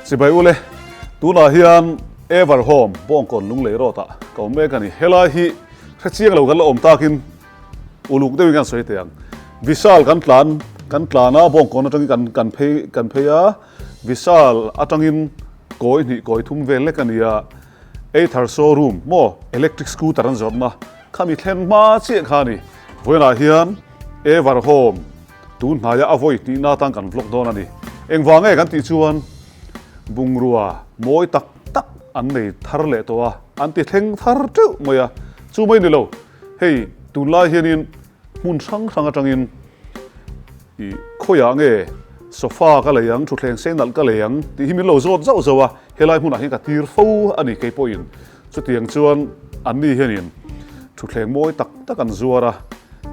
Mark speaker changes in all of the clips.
Speaker 1: Chibai ule, tunah hian Ever Home Bawngkawn Lunglei Road ah ka awm mek a ni. Helai hi hrechiang lo kan la awm takin uluk deuhin kan sawi teh ang. Vishal kan tlan kan tlan a, Bawngkawn atangin kan kan phei kan phei a, Vishal atangin kawi hnih kawi thum vel lek a ni a, Ather showroom maw electric scooter an zawrhna khami thlen hma chiah kha a ni. Vawiinah hian Ever Home tun hnaia a vawi hnihna atan kan vlog dawn a ni. Engvang nge kan tih chuan bungrua mawi tak tak an nei thar leh tawh a, an ti thleng thar teuh mai a. Chu mai ni lo, hei tunlai hianin hmun hrang hrang atangin I khawiah nge sofa ka lei ang, thutthleng sei nalh ka lei ang tih hi min lo zawt zauh zauh a, helai hmunah hian ka tir fo a ni kei pawhin. Chutiang chuan anni hianin thutthleng mawi tak tak an zuar a,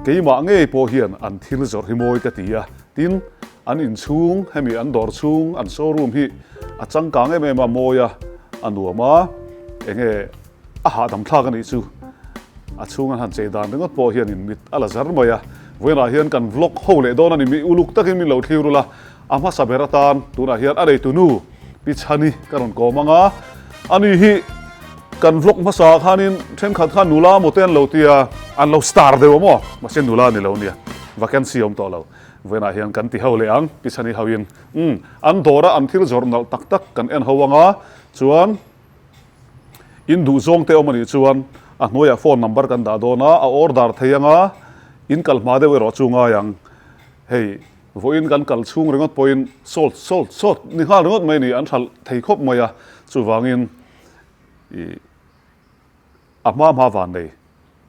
Speaker 1: keimah ngei pawh hian an thil zawrh hi mawi ka ti a, tin an inchhung hemi an dawr chhung an showroom hi a changkang em em a, mawi a, a nuam a, enge A hahdam thlak a nih chu. A chhung an han chei dan ringawt pawh hianin mit a la zar mai a. Vawiinah hian kan vlog ho leh dawn a ni. Mi uluk takin min lo thlir ula, a hmasa ber atan tunah hian a neitu nu Pi Chhani ka rawn kawm ang a. Ani hi kan vlog hmasa ah khanin thenkhat khan nula maw te an lo ti a, an lo star deuh a maw? Mahse nula a ni lo nia, vacancy a awm tawh lo. Vawiinah hian kan ti ho leh ang Pi Chhani hoin. Umm, an dawra an thil zawrh nalh tak tak kan en ho ang a, chuan. In duh zawng te awm a nih chuan a hnuaiah phone number kan dah dawn a, a order thei ang a, in kal hma deuh erawh chu ngai ang. Hei, vawiin kan kal chhung ringawt pawhin salt, salt, salt ni nghal ringawt mai a ni, an hralh thei khawp mai a, chuvangin ih a hma hma van nei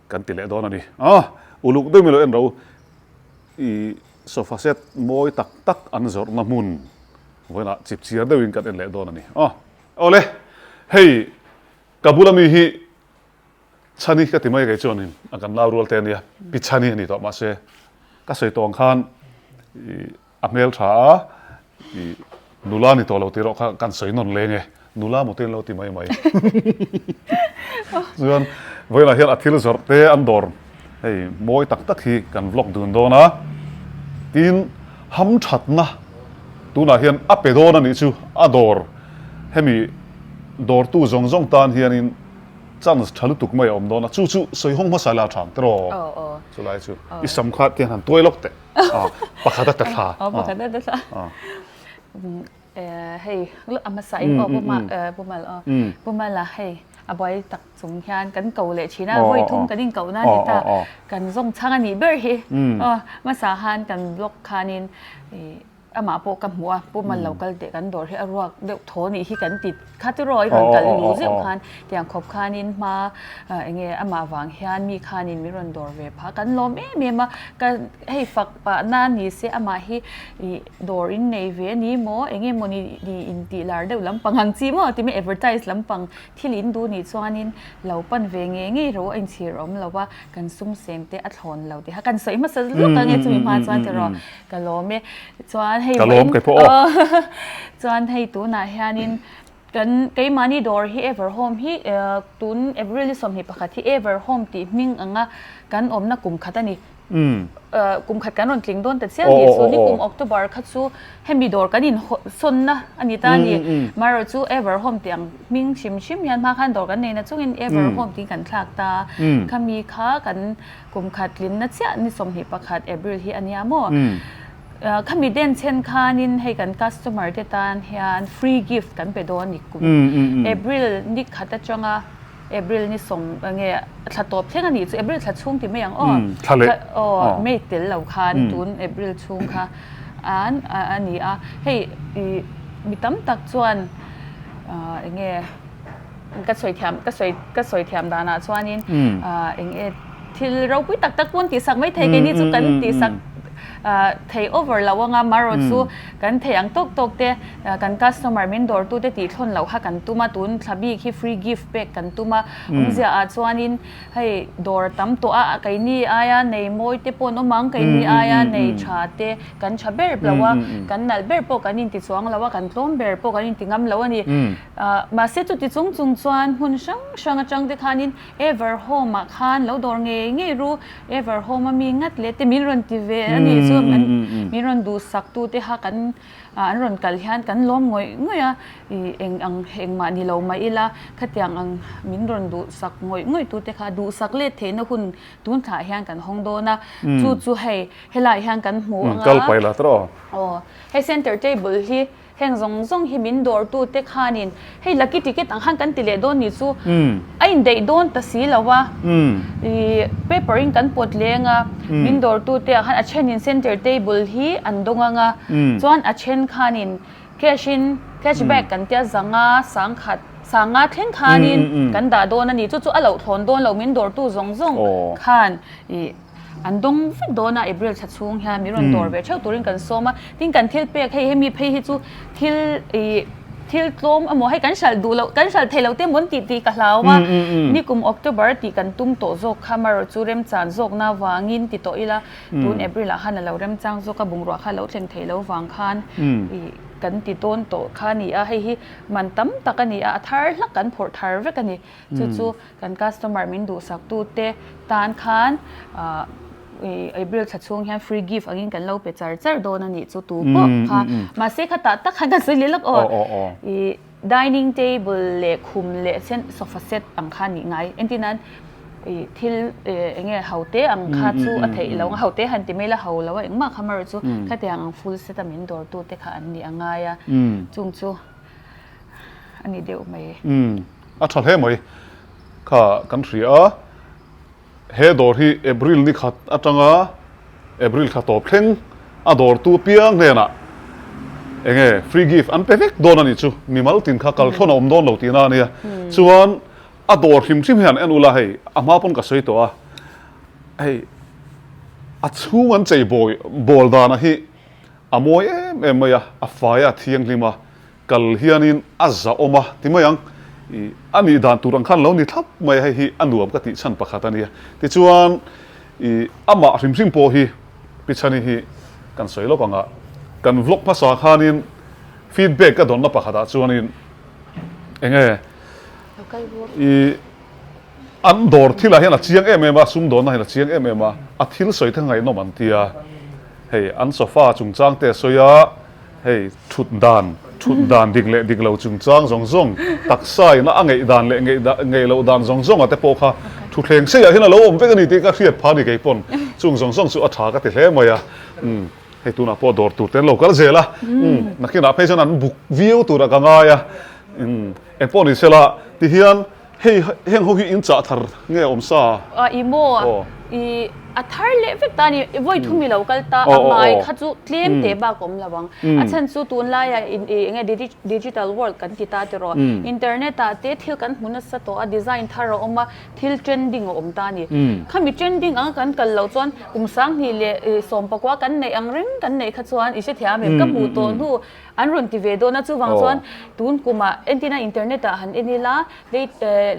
Speaker 1: kan ti leh dawn a ni. A, uluk deuh milo en ro ih sofa set mawi tak tak an zawrhna hmun vawiinah chipchiar deuhin kan en leh dawn a ni. A. Awle, hei ka bula mi hi Chhani ka ti mai kei chuanin a kan nau rual te ania, Pi Chhani a ni tawh mahse ka sawi tawh ang khan a hmel tha a, nula ni tawh lo tih erawh kha kan sawi nawn leng e, nula maw te an lo ti mai mai. Chuan vawiinah hian a thil zawrh te an dawr hei mawi tak tak hi kan vlog dun dawn a, tin hamthatna tunah hian a pe dawn a nih chu a dawr. Hemi dawrtu zawng zawng tan hianin chance tha lutuk mai a awm dawn a, chu chu sawi hawng hmasa ila tha ang tiraw? Chulai chu i sam kha tiang han tuai lawk teh. Pakhat a ta thla.
Speaker 2: Pakhat a ta thla. Hei a hmasa in aw Pumal aw Pumala hei a buai tak chung hian kan ko leh thin a, vawi thum kan inkoh na a ni ta, kan zawng chhang a nih ber hi. Hmasa khan kan blog khanin Amah pawh ka hmuh a, Pu Mal lo kal teh kan dawr hi a ruak deuh thaw nih hi kan ti kha tiraw i rawn kal luh zeuh khan tiang khawp khanin hma eng nge amah vang hian mi khanin min rawn dawr ve phah kan lawm em em a, ka hei fak pah na ni se amah hi ih dawr in nei ve a ni maw eng nge maw ni in tih lar deuh lampang ang chi maw timi advertise lampang thil in duh nih chuanin lo pan ve ngei ngei ro a inchhir awm lo a kan sum seng te a thlawn lo tih kha kan sawi hmasa lawk ang e chumi hma chuan tiraw Ka lawm e. Chuan hei
Speaker 1: Ka lawm kei pawh aw.
Speaker 2: Chuan hei tunah hianin kan keimahni dawr hi Ever Home hi tun April ni 21 hi Ever Home tih hming anga kan awmna kum khat a ni. Kum khat kan rawn tling dawn ta chiang tih chu nikum October kha chu hemi dawr kan insawnna a ni ta a ni. Marawh chu Ever Home tih ang hming hrim hrim hian hma khan dawr kan neina chungin Ever Home tiin kan thlak ta. Khami kha kan Kum khat tlinna chiah ni 21 April hi a nia maw? Khami den chhen khanin hei kan customer te tan hian free gift kan pe dawn ni kum April ni khat atanga April ni sawm nge thla tawp thleng a nih chu April thla chhung ti mai ang aw aw May tel lo khan tun April chhung kha an a ni a hei mi tam tak chuan enge Ka sawi thiam ka sawi ka sawi thiam danah chuanin eng nge thil ropui tak tak pawn tihsak mai thei keini chu kan tihsak thei over lo anga marawh chu kan thei ang tawk tawk te kan customer min dawr tu te tih thlawn loh kha kan tum a tun thla bik hi free gift pek kan tum a awmzia ah chuanin hei dawr a tam tawh a keini aia nei mawi te pawh an awm ang keini aia nei tha te kan tha ber lo a kan nalh ber pawh kan inti chuang lo a kan tlawm ber pawh kan inti ngam lo a ni. Mahse chuti chung chung chuan hmun hrang hrang atang te khanin Ever Home ah khan lo dawr ngei ngei ru, Ever Home a mi ngat leh te min rawn ti ve a nih chu min rawn duhsak tu te kha kan an rawn kal hian kan lawm ngawih ngawih a ih eng ang engmah ni lo mah ila khatiang ang min rawn duhsak ngawih ngawih tu te kha duhsak let theihna hun tun thlah hian kan hawng dawn a chu chu hei helaiah hian kan hmu ang a
Speaker 1: kal pai la tawh
Speaker 2: aw hei center table hi Heng zawng zawng hi min dawrtute khanin hei lucky ticket ang khan kan ti leh dawn ni chu a indaih dawn ta si lo a, ih paper in kan pawt leng a, min dawrtute ah khan a thenin center table hi an dawng ang a, chuan a then khanin cash in cash back kan tia zanga sangkhat sanga thleng khanin kan dah dawn a ni chu chu a loh thlawn dawn lo min dawrtu zawng zawng khan ih. An dawng vek dawn a, April thla chhung hian min rawn dawr ve theuh turin kan sawm a, tin kan thil pek hei hemi phei hi chu thil ih thil tlawm emaw hei kan hralh duh loh kan hralh thei loh te emaw an tih tih ka hlau a, nikum October tih kan tum tawh zawk kha amaherawh chu remchan zawkna vangin ti tawh ila tun April ah khan a lo remchang zawk a, bungrua kha a lo thleng thei lo vang khan ih kan ti dawn tawh kha a ni a, hei hi man tam tak a ni a, a thar hlak kan phawrh thar vek a ni, chu chu Kan customer min duhsaktute tan khan April thla chhung hian free gift angin kan lo pe char char dawn a nih chu tu pawh kha. Mahse khatah tak khan kan sawi leh lawk aw. I dining table leh khum leh sen sofa set ang kha nih ngai. Entir nan i thil eng nge ho te ang kha chu a theih lo ang. Ho te han ti mai la ho lo a engmah kha amaherawh chu khatiang ang full set a min dawrtute kha an nih a ngai a. Chung chu a ni deuh mai.
Speaker 1: A tha hle mai. Kha kan hria a, he dawr hi April ni khat atanga April thla tawp thleng a dawrtu piang hnenah enge free gift an pe vek dawn a nih chu. Mimal tin kha kal thlawn a awm dawn lo tihna a nia. Chuan a dawr hrim hrim hian en ula hei a hma pawn ka sawi tawh a, hei a chhung an chei bawi bawl dana hi a mawi em em mai a, a fai a, a thianghlim a. Kal hianin a zahawm a ti mai ang. I a nih dan tur ang khan lo ni thlap mai a, hei hi a nuam ka tih chhan pakhat a nia. Tichuan i amah hrim hrim pawh hi Pichhani hi kan sawi lawk ang a, kan vlog hmasa khanin feedback ka dawnna pakhatah chuanin eng nge i an dawr thilah hian a chiang em em a, sumdawnna hian a chiang em em a, a thil sawi te ngaihnawm an ti a, hei an sofa chungchang te a sawi a, Hei thut dan, thut dan dik leh dik lo chungchang zawng zawng, taksa ina a ngeih dan leh ngeih ngeih loh dan zawng zawng ah te pawh kha thutthleng seiah hian a lo awm vek a ni tih ka hriat phah a ni kei pawn. Chung zawng zawng chu a tha ka ti hle mai a. Umm hei tunah pawh dawr tur te an lo kal zel a. Umm nakinah phei chuan an buk viau turah ka ngai a. Umm engpawh ni sela tihian Hei heng ho hi in chah thar nge awm sa?
Speaker 2: A i maw? I a thar leh vek ta a ni. Vawi thum i lo kal ta a ngai kha chu tlem teh bak awm lo ang. A chhan chu tunlaiah eng nge digital world kan ti ta tiraw. Internet ah te thil kan hmu nasa tawh a, design thar a awm a, thil trending a awm ta a ni. Khami trending anga kan kal loh chuan kum 2000 leh 19 kan neih ang reng kan neih kha chuan i hrethiam em? Ka hmuh tawh hnu An rawn ti ve dawn a, chuvang chuan tun kumah entina internet ah han en ila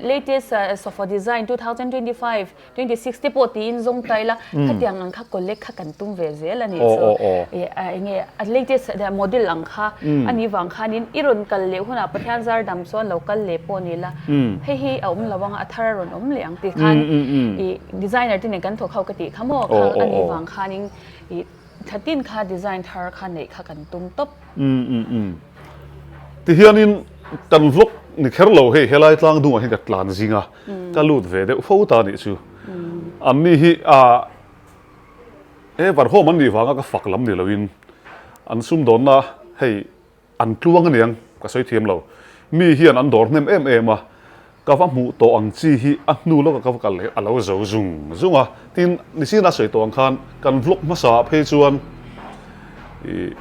Speaker 2: latest sofa design 2025, 26 te pawh tiin zawng ta ila khatiang ang kha collect kha kan tum ve zel a nih chu. Enge a latest model ang kha a nih vang khanin i rawn kal leh hunah Pathian zar dam chuan lo kal leh pawh ni ila hei hi a awm lo ang a, a thar a rawn awm leh ang tih khan i designer te nen kan thawk ho ka tih kha maw khang a nih vang khanin i Thla tin kha design thar kha neih kha kan tum tawp.
Speaker 1: Umm umm umm. Ti hianin kan vlog ni kher lo hei helai tlang dungah hian ka tlan zing a, ka lut ve deuh fo ta nih chu. An ni hi ah ever home an nih vanga ka fak lam ni loin an sumdawnna hei An tluang aniang, ka sawi thiam lo. Mi hian an dawr hnem em em a, ka va hmuh tawh ang chi hi a hnu lawkah ka va kal leh a lo zo zung zung a. Tin, nichin a sawi tawh ang khan kan vlog hmasa ah phei chuan ih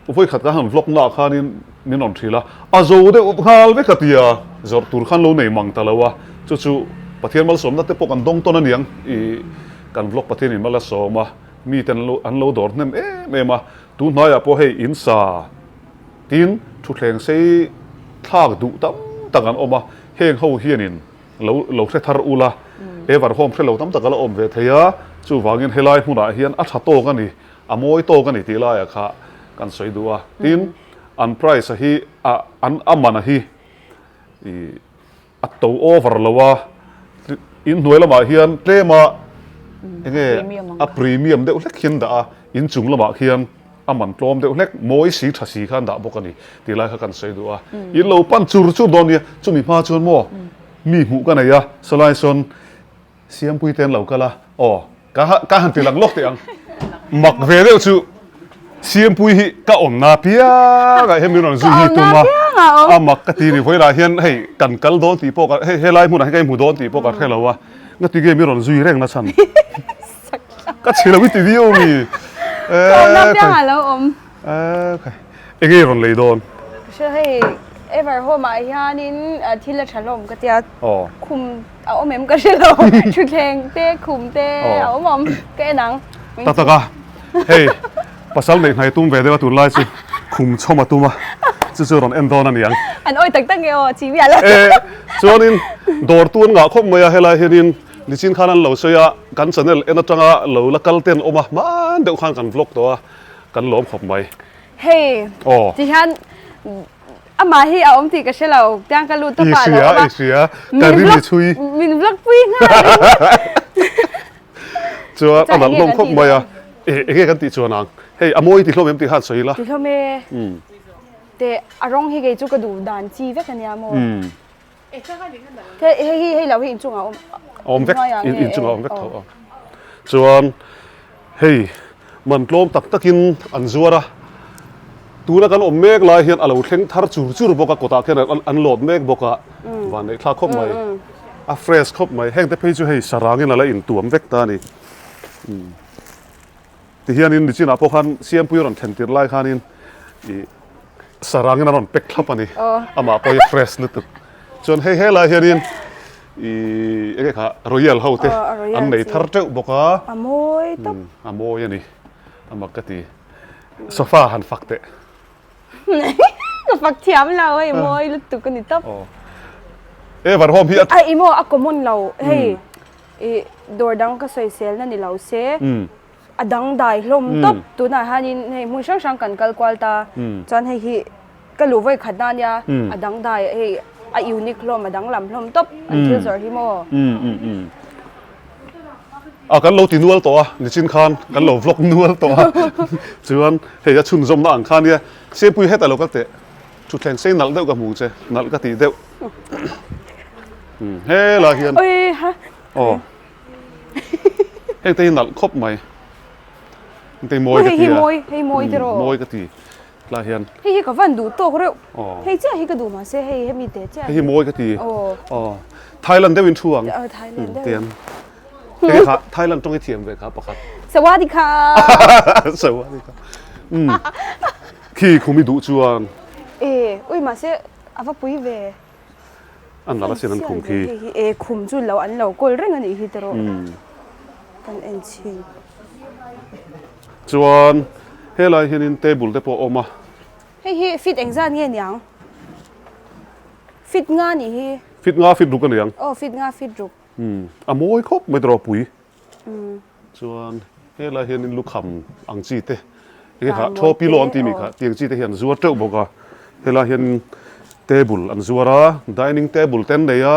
Speaker 1: vawikhat kan han vlog naah khanin min rawn hrilh a, a zo deuh nghal vek a tia, zawrh tur khan lo nei mang ta lo a, chu chu Pathian malsawmna te pawh kan dawng tawn aniang ih kan vlog Pathianin mal a sawm a, miten an lo dawr hnem em em a. Tu hnaiah pawh hei in sa tin thutthleng sei thlak duh tam tak an awm a, heng ho hianin lo lo hre thar ula, ever home hre lo tam tak a la awm ve thei a, chuvangin helai hmunah hian a tha tawk a ni, a mawi tawk a ni tih laiah kha kan sawi duh a, tin an price a hi a an a man a hi ih A to over lo a, in hnuai lamah hian tlema enge a premium deuh hlek hian dah a, Inchung lamah khian a man tlawm deuh hlek, mawi si tha si khan dah bawk a ni tih lai kha kan sawi duh a. In lo pan chur chur dawn nia, chumi hma chuan maw mi hmuh ka nei a, sawlai sawn Siampui te an lo kal a, aw ka ka han ti lang lawk teh ang. Mak ve deuh chu Siampui hi ka awmna piangah hian min rawn zui hi tum a, a mak ka ti ni vawilah hian hei kan kal dawn tih pawh ka hei helai hmunah hian ka inhmu dawn tih pawh ka hre lo a, ngati nge min rawn zui reng na chhan? Ka chhe lo i ti viau mi?
Speaker 3: Ka awmna piangah lo awm.
Speaker 1: Enge i rawn lei dawn?
Speaker 3: Ka hria hei Ever Home ah hianin thil a tha hlawm ka tia khum a awm em ka hre lo thutthleng te khum te a awm awm ka en ang.
Speaker 1: Tak tak a hei pasal neih hnai tum ve deuh a tunlai chu khum chhawm a tum a chu chu rawn en dawn a niang.
Speaker 3: An awi tak tak nge aw chi miah lo.
Speaker 1: Chuanin dawr tu an ngah khawp mai a helai hianin nichin khan an lo sawi a kan channel en atanga lo la kal ten awm a hman deuh khan kan vlog tawh a Kan lawm khawp mai.
Speaker 3: Hei, ti hian amah hi a awm tih ka hre lo, tiang ka lut tawp ah lo awm a.
Speaker 1: I hria, i hria, ka rim i chhui.
Speaker 3: Min vlog pui nghal ringawt.
Speaker 1: Chuan a nalh hlawm khawp mai a, enge kan tih chuan ang, hei a mawi ti hlawm em tih khan sawi ila.
Speaker 3: Ti hlawm e, teh a rawng hi kei chu ka duh dan chi vek ania maw. Hei hi hei lo hi inchungah a awm.
Speaker 1: Awm vek, inchungah a awm vek tho a. Chuan hei man tlawm tak takin an zuar a, tuna kan awm mek lai hian a lo thleng thar chur chur bawk a, kawtah khian an lawt mek bawk a, vanneih thlak khawp mai, a fresh khawp mai. Hengte phei chu hei sarangin a la intuam vek ta a ni. Tihianin nichinah pawh khan Siampui rawn thlen tir lai khanin ih sarangin a rawn pack thlap a ni. Amah pawh hi fresh lutuk. Chuan hei helai hianin ih enge kha royal ho te an nei thar teuh bawk a.
Speaker 3: A mawi tawp.
Speaker 1: A mawi a ni. A mak ka ti. Sofa han fak teh.
Speaker 3: Ka fak thiam lo hei mawi lutuk a ni tawp.
Speaker 1: Ever home hi a.
Speaker 3: Ai i maw a common lo hei. I dawr dang ka sawisel na ni lo se a dang dai hlawm tawp tunah hianin hei hmun hrang hrang kan kal kual ta chuan hei hi ka luh vawi khat na ania a dang dai hei a unique hlawm a dang lam hlawm tawp an thil zawrh hi maw.
Speaker 1: A kan lo ti nual tawh a nichin khan kan lo vlog nual tawh a chuan hei a chhunzawmna ang kha ania Siampui hetah lo kal teh thutthleng sei nalh deuh ka hmu che nalh ka tih deuh. Helai hian aw heng te hi nalh khawp mai heng te hi mawi ka ti a
Speaker 3: hei mawi te rawh
Speaker 1: mawi ka ti tlai hian
Speaker 3: hei hi ka van duh tawk reuh hei chiah hi ka duh mahse hei hemi te chiah
Speaker 1: hei hi mawi ka ti aw Thailand deuhin thu ang
Speaker 3: Thailand deuh
Speaker 1: hei kha Thailand tawng i thiam ve kha pakhat
Speaker 3: Sawadika
Speaker 1: Sawadika khi khum i duh chuan
Speaker 3: e ui mahse a va pui ve
Speaker 1: An nalh asin an khum khi.
Speaker 3: Hei hi e khum chu lo an lo kawl reng a nih hi tawh kan en chhin.
Speaker 1: Chuan helai hianin table te pawh a awm a.
Speaker 3: Hei hi fit engzat nge niang? Fit nga nih hi.
Speaker 1: Fit nga fit ruk a niang.
Speaker 3: Aw fit nga fit ruk.
Speaker 1: A mawi khawp mai tawh pui. Chuan helai hianin lukham ang chi te enge kha thaw pillow an tih mi kha tiang chi te hi an zuar teuh bawk a helai hian table an zuar a dining table te an nei a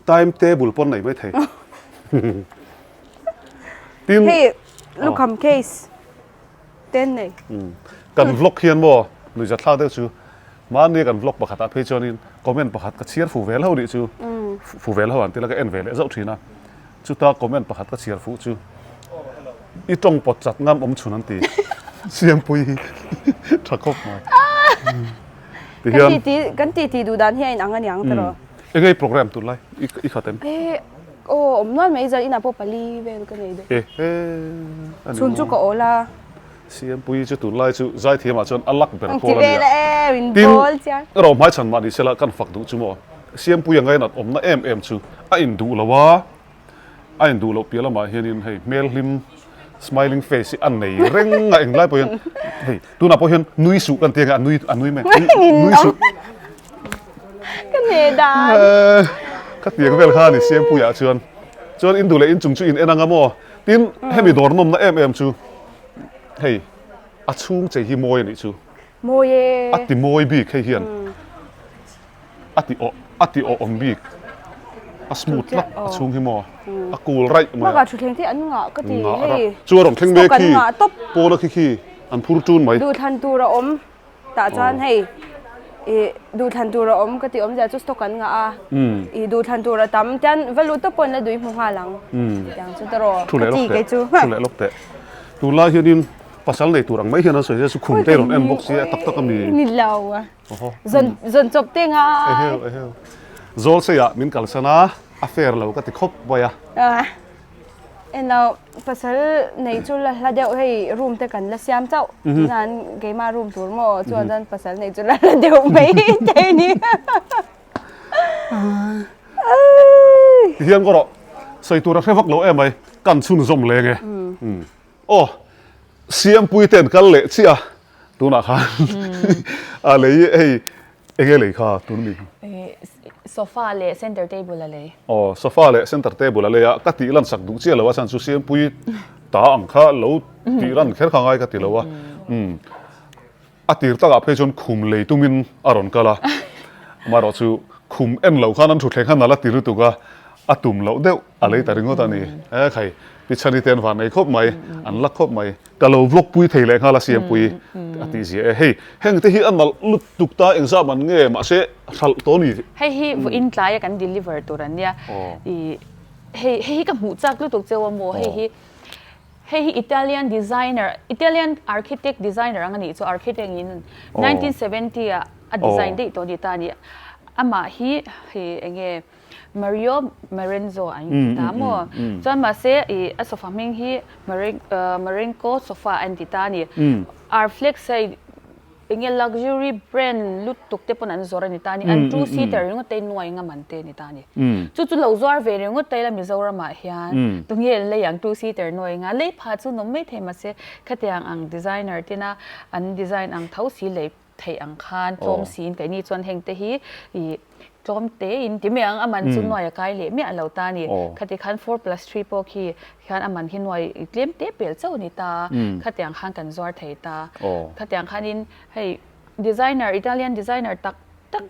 Speaker 1: time table pawh an nei maithei tin
Speaker 3: hei lukham case te an nei
Speaker 1: kan vlog hian maw nuihza thlak deuh chu mahni kan vlog pakhatah phei chuanin comment pakhat ka chhiar fu vel ho nih chu fu vel ho an ti la ka en ve leh zauh thin a. Chuta comment pakhat ka chhiar fuh chu i tawng pawt chat ngam awm chhun an ti. Siampui hi tha khawp mai.
Speaker 3: Tihian kan ti ti duh dan hi a inang a niang tawh.
Speaker 1: Enge i program tun lai i khat em?
Speaker 3: E aw awm nual mai zan inah pawh pali vel ka nei deuh.
Speaker 1: E he
Speaker 3: a ni maw? Chhun chu ka awl a.
Speaker 1: Siampui chu tun lai chu zaithiamah chuan a lak ber pawl a
Speaker 3: nia.
Speaker 1: Tin ro hmaichhan mah ni sela kan fak duh chu maw. Siampui a ngainat awmna em em chu a induh lo a, a induh loh piah lamah hianin hei hmel hlim smiling face hi a nei reng a englai pawh hian hei tunah pawh hian nui suh kan ti anga a nui a nui mai nui suh
Speaker 3: Ka hne dan.
Speaker 1: Ka tiang vel kha a ni Siampuiah chuan chuan induh leh inchung chu in en anga maw tin hemi dawr nawmna em em chu hei a chhung chei hi mawi a nih chu.
Speaker 3: Mawi e.
Speaker 1: A ti mawi bik hei hian. A ti awh a ti awh awm bik. A smooth tlat a chhung hi maw a cool raih mai a.
Speaker 3: Bakah thutthleng te an ngah ka ti hei.
Speaker 1: Chu a rawn thleng mek khi pawn a khi khi an phur tun mai.
Speaker 3: Duhthlan tur a awm tah chuan hei ih duhthlan tur a awm ka ti awmzia chu stock an ngah a ih duhthlan tur a tam tian va lut tawp pawh in la duih hmu nghal ang tiang chu tawh ka ti kei chu.
Speaker 1: Thu leh lawk teh tunlai hianin pasal nei tur ang mai hian an sawi zia chu khum te rawn en bawk sia tak tak a mi.
Speaker 3: Ni lo a. Zawn zawn chawp te ngai.
Speaker 1: Eheu eheu. Zawl seiah min kalsan a, a fair lo ka ti khawp mai a.
Speaker 3: Englo pasal nei chu la hla deuh hei room te kan la siam chauh. Tunah an keimah room tur maw chuan chuan pasal nei chu la hla deuh mai thei ni.
Speaker 1: Tihian ka rawh sawi tur a hre vak lo em mai kan chhunzawm leng e. Aw Siampui te an kal leh chiah a. Tunah khan a lei hei enge lei kha tun mi?
Speaker 2: Sofa leh center table a lei.
Speaker 1: Aw sofa leh center table a lei a, ka tih lan sak duh chiah lo a chhan chu Siampui ta ang kha lo tih lan kher kha ngai ka ti lo a. Umm a tir takah phei chuan khum lei tumin a rawn kal a, amaherawh chu khum en loh khan an thutthleng khan a la ti lutuk a, a tum loh deuh a lei ta ringawt a ni. E khai Pichhani te an van nei khawp mai, an la khawp mai. Ka lo vlog pui thei leh nghal a Siampui a tih zia e. Hei heng te hi a nalh lutuk ta engzah man nge mahse hralh tawh ni.
Speaker 2: Hei hi vawiin tlaia kan deliver tur an nia. I hei hei hi ka hmuh chak lutuk cheu a maw hei hi hei hi Italian designer Italian architect designer ang a nih chu architect in 1970 ah a design daih tawh a ni ta a ni. Amah hi hei enge Mario Marenzo an ti ta maw? Chuan mahse i a sofa hming hi Marenco sofa an ti ta a ni. Arflex hei enge luxury brand lutuk te pawn an zawrh a ni ta a ni. An two seater ringawt te nuai ngam an te a ni ta a ni. Chu chu lo zuar ve ringawt ta ila Mizoramah hian tunge an lei ang two seater nuai nga lei pha chu nawm mai thei mahse khatiang ang designer tena an design ang tho si lei theih ang khan tlawm siin keini chuan heng te hi ih tlawm te in ti mai ang a man chu nuai a kai leh miah lo ta a ni. Khati khan 4+3 pawh khi khian a man hi nuai tlem te pel chauh a ni ta a, khatiang khan kan zuar thei ta. Khatiang khanin hei designer Italian designer tak tak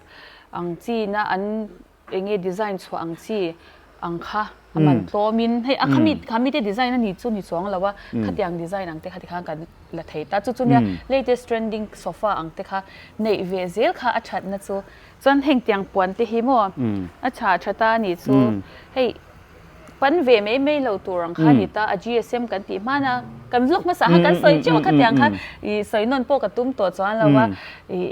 Speaker 2: ang chi na an Eng nge design chhuah ang chi ang kha a man tlawmin hei a khami khami te design a ni chu ni chuang lo a khatiang design ang te kha tikhan kan la thei ta chu chu nia latest trending sofa ang te kha neih ve zel kha a thatna chu chuan heng tiang puan te hi maw a tha tha ta a ni chu hei pan ve mai mai lo tur ang kha a ni ta a GSM kan tih hman a kan vlog hmasa kha kan sawi teuh a khatiang kha ih sawi nawn pawh ka tum tawh chuan lo a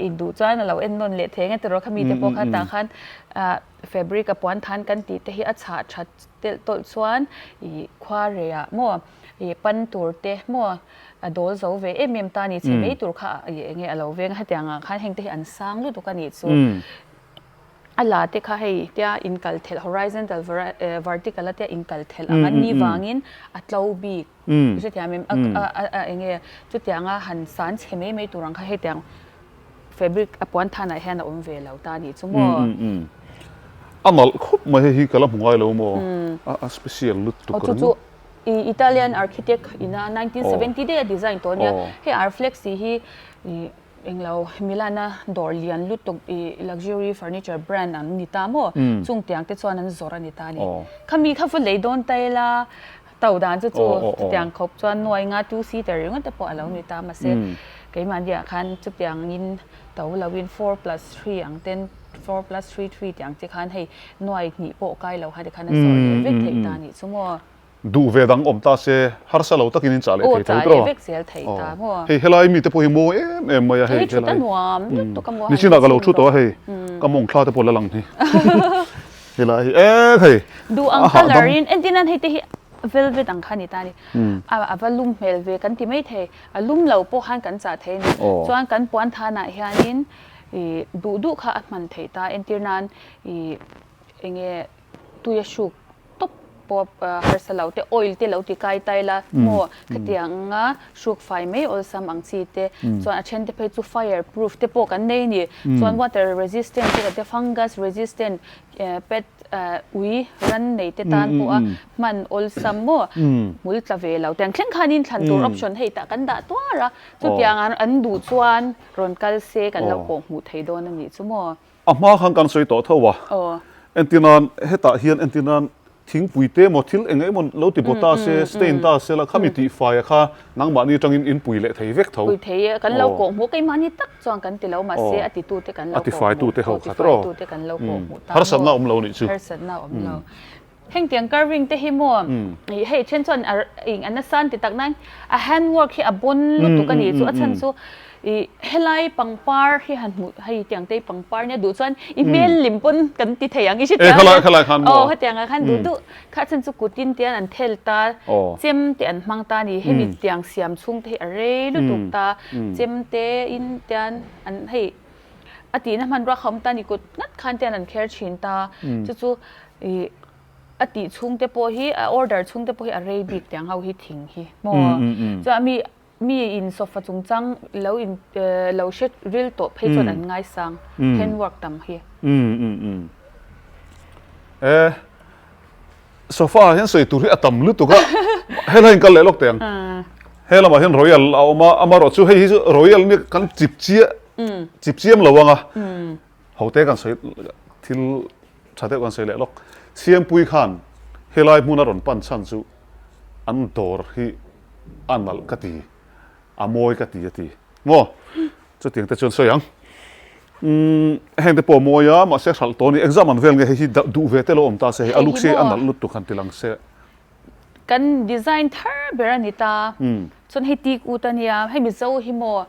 Speaker 2: ih duh chuan a lo en nawn leh thei ang e tiraw khami te pawh kha tah khan ah fabric a puan than kan tih te hi a chhah that telh tawlh chuan ih khua rehah maw ih pan tur te maw a dawl zo ve em em ta a ni chhe mai tur kha ih eng nge a lo veng a hetiang ah khan heng te hi an sang lutuk a nih chu. A la te kha hei tia inkal thelh horizontal vertical a tia inkal thelh ang an ni vangin a tlo bik i hrethiam em a enge chutianga han san chhe mai mai tur ang kha hetiang fabric a puan thanah hian a awm ve lo ta anih chu maw.
Speaker 1: A nalh khawp mai hei hi ka la hmu ngai lo maw a special lutuk
Speaker 2: chu chu Italian architect ina 1970 daih a design tawh ania hei Arflex tih hi Englo, Milana dawr lian lutuk i luxury furniture brand an ni ta maw? Chung tiang te chuan an zawrh a ni ta a ni. Khami kha va lei dawn ta ila, to dan chu chu chutiang khawp chuan nuai nga two seater ringawt te pawh a lo ni ta mahse keimahniah khan chutiangin to loin 4+3 ang ten 4+33 tih ang chi khan hei nuai hnih pawh kai lo khan tikhan a zawrh leh vek theih ta a nih chu maw?
Speaker 1: Duh ve dang awm ta se, harsa lo takin in chah leh thei tho tawh.
Speaker 2: Aw, chah leh vek zel thei ta maw.
Speaker 1: Hei helai mite pawh hi mawi em em mai a hei.
Speaker 2: Hei thut a nuam lutuk a maw.
Speaker 1: Nichinah ka lo thu tawh a hei, ka mawng thla te pawh la lang hi. Helai hi e hei.
Speaker 2: Duh ang colour in, entir nan hei te hi velvet ang kha a ni ta a ni. A va lum hmel ve kan ti mai thei, a lum lo pawh khan kan chah thei a ni. Chuan kan puan thanah hianin duh duh kha a hman theih ta, entir nan enge tui a hruk tawp pawh harsa lo te oil te lo ti kai tai la maw khatiang anga hruk fai mai awlsam ang chi te chuan a then te phei chu fire proof te pawh kan nei a ni chuan water resistant te kan tia fungus resistant pet ui ran nei te tan pawh a hman awlsam maw hmul tla ve lo te ang thleng khanin thlan tur option hei tah kan dah tuar a chutiang an duh chuan rawn kal se kan lo kawh hmuh thei dawn a nih chu maw.
Speaker 1: A hma khan kan sawi tawh tho a. Entirnan hetah hian entirnan thingpui te emaw thil eng emaw lo ti baw ta se, stain ta se la khami tihfaia kha nangmahni atangin in pui leh thei vek tho.
Speaker 2: Pui thei e, kan lo kawhhmuh keimahni tak chuan kan ti lo mahse a titute kan lo kawhhmuh, tifaitute kan lo kawhhmuh ta maw.
Speaker 1: Harsatna awm lo nih chu.
Speaker 2: Harsatna awm lo. Hengtiang carving te hi maw hei then chuan a eng a nasa an ti tak nain a handwork hi a bawn lutuk a ni chu a chhan chu ih helai pangpar hi han hmuh hei tiang te hi pangpar nia duh chuan i hmel lim pawn kan ti thei ang i hre
Speaker 1: thiang
Speaker 2: aw hetiang ah khan duh duh kha a chhan chu kutin te an thel ta chem te an hmang ta a ni hemi tiang siam chhung te hi a rei lutuk ta chem te in tian an hei a tihna hmanrua kha awm ta a ni kut ngat khan tian an kher thin ta chu chu Ih a tih chhung te pawh hi a order chhung te pawh hi a rei bik tiang ho hi thing hi maw chuan mi mi in sofa chungchang lo in lo hre ril tawh phei chuan an ngaisang handwork tam hi.
Speaker 1: E sofa ah hian sawi tur hi a tam lutuk a helai in kal leh lawk teh ang he lamah hian royal a awm a amaherawhchu hei hi chu royal nia kan chip chiah chip chiam lo ang a Hote kan sawi thil tha deuh kan sawi leh lawk. Siampui khan helai hmun a rawn pan chhan chu an dawr hi a nalh ka ti, a mawi ka ti a ti maw? Chutiang te chuan sawi ang. Umm heng te pawh a mawi a, mahse hralh tawh a ni. Exam an vel nge hei hi duh ve te lo awm ta se hei a luk se a nalh lutuk han ti lang se.
Speaker 2: Kan design thar ber a ni ta. Chuan hei tik ut a nia, hei Mizo hi maw?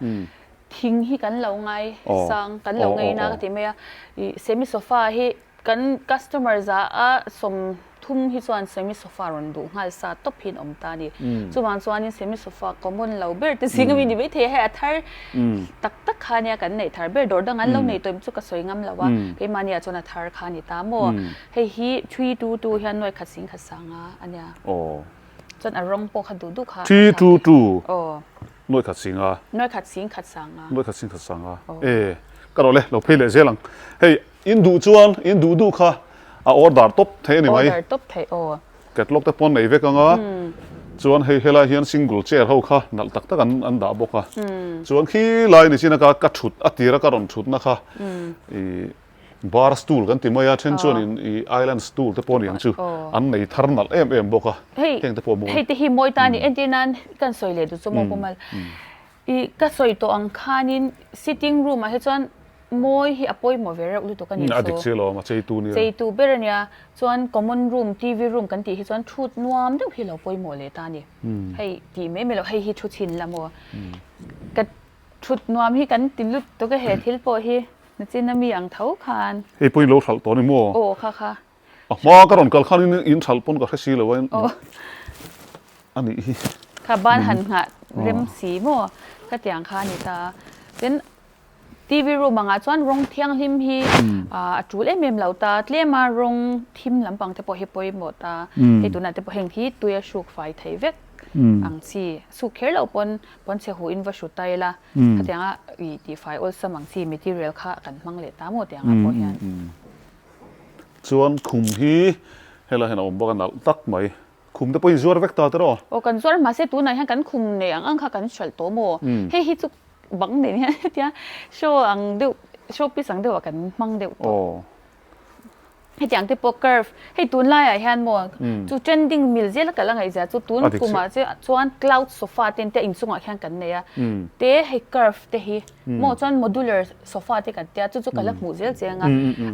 Speaker 2: Thing hi kan lo ngai sang, kan lo ngei na ka ti mai a. Ih semi sofa hi kan customer za a 30 hi chuan semi sofa rawn duh nghal sa tawp hi an awm ta a ni. Chuvang chuanin semi sofa common lo ber te zing ami ni maithei a, hei a thar tak tak kha ania kan neih thar ber, dawr dang an lo nei tawh em chu ka sawi ngam lo a, keimahni ah chuan a thar kha a ni ta maw. Hei hi three two two hian nuai khat sing khat sanga a nia. Chuan a rawng pawh kha duh duh kha.
Speaker 1: Three two two. Nuai khat sing a.
Speaker 2: Nuai khat sing khat sang a.
Speaker 1: Nuai khat sing khat sang a. E ka rawh le, lo phei leh zel ang. Hei, in duh chuan, in duh duh kha a order tawp thei a ni mai.
Speaker 2: Order tawp thei aw.
Speaker 1: Catalog te pawn nei vek ang a. Chuan hei helai hian single chair ho kha nalh tak tak an an dah bawk a. Chuan khi lai ni chin a ka ka thut a tira ka rawn thutna kha i Bar stool kan ti mai a, then chuan in i island stool te pawh a ni ang chu, an nei thar nalh em em bawk a, heng te pawh a mawi.
Speaker 2: Hei te hi mawi ta a ni, entir nan kan sawi leh duh chu maw Pumal, i ka sawi tawh ang khanin sitting room ah hi chuan mawi hi a pawimawh ve reuh lutuk a ni chu.
Speaker 1: A dik chiah lo, a cheitu nia.
Speaker 2: Cheitu ber a nia, chuan common room, TV room kan tih hi chuan thut nuam deuh hi lo pawimawh leh ta a ni. Hei tih mai mai loh, hei hi thu chhin la maw? Ka thut nuam hi kan ti lutuk a he thil pawh hi. Nachin a mi ang tho khan.
Speaker 1: Hei pawhin lo hralh tawh a ni maw?
Speaker 2: Aw kha kha.
Speaker 1: A hma ka rawn kal khan in in hralh pawn ka hre si lo a.
Speaker 2: Aw.
Speaker 1: A nih hi.
Speaker 2: Kha ban han nghah rem si maw? Khatiang kha a ni ta. Tin TV room angah chuan rawng thianghlim hi a tul em em lo ta. Tlema rawng thim lampang te pawh hi pawimawh ta. Hei tunah te pawh heng hi tui a hruk fai thei vek ang chi. Suk kher lo pawn pawn chhe huh in va hru ta ila. Khatianga i tihfai awlsam ang chi material kha kan hmang leh ta maw tiangah pawh hian.
Speaker 1: Chuan khum hi helai hian a awm bawk a nalh tak mai. Khum te pawh in zuar vek ta tiraw?
Speaker 2: Aw kan zuar mahse tunah hian kan khum nei ang ang kha kan hralh tawh maw? Hei hi chu bang nen hian hetia show ang deuh show piece ang deuhah kan hmang deuh tawh. Hetiang te pawh curve, hei tunlaiah hian maw chu trending mil zel a kal a ngaihzia chu tun kumah che chuan cloud sofa te te inchungah khian kan nei a, te hei curve te hi maw chuan modular sofa te kan tia chu chu ka la hmuh zel chiang a,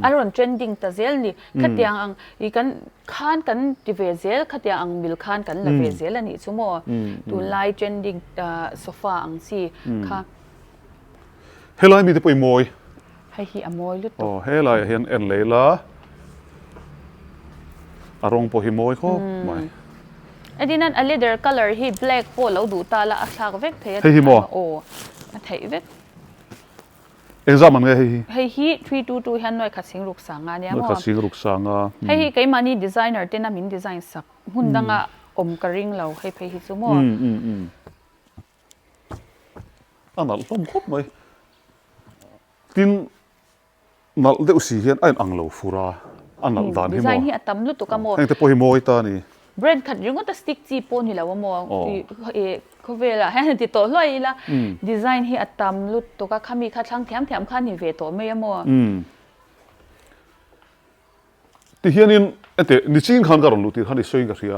Speaker 2: a rawn trending ta zel ni, khatiang ang ih kan khan kan ti ve zel khatiang ang mil khan kan la ve zel a nih chu maw tunlai trending sofa ang chi kha.
Speaker 1: Helai mite pawh i mawi.
Speaker 2: Hei hi a mawi lutuk.
Speaker 1: Aw helaiah hian en leh ila a rawng pawh hi mawi khawp mai.
Speaker 2: Engtin a leather colour hi black pawh lo duh ta la a thlak vek thei a.
Speaker 1: Hei hi maw?
Speaker 2: Aw a theih vek.
Speaker 1: Engzah man nge hei hi?
Speaker 2: Hei hi 322 hian nuai khat sing ruk sanga ania maw?
Speaker 1: Nuai khat sing ruk sanga.
Speaker 2: Hei hi keimahni designer tena min design sak hmun danga awm ka ring lo hei phei hi chu maw?
Speaker 1: A nalh hlawm khawp mai. Tin, nalh deuh si hian a inang lo fur a, a nalh dan hi maw.
Speaker 2: Design hi a tam lutuk a maw.
Speaker 1: Heng te pawh hi mawi ta a ni.
Speaker 2: Brand khat ringawt a stick chi pawh ni lo a maw. Khawvelah hian han ti tawh hluai ila, design hi a tam lutuk a, khami kha thlang thiam thiam kha a ni ve tawh mai a maw.
Speaker 1: Tihianin enteh nichin khan ka rawn luh tir khan i sawiin ka hria,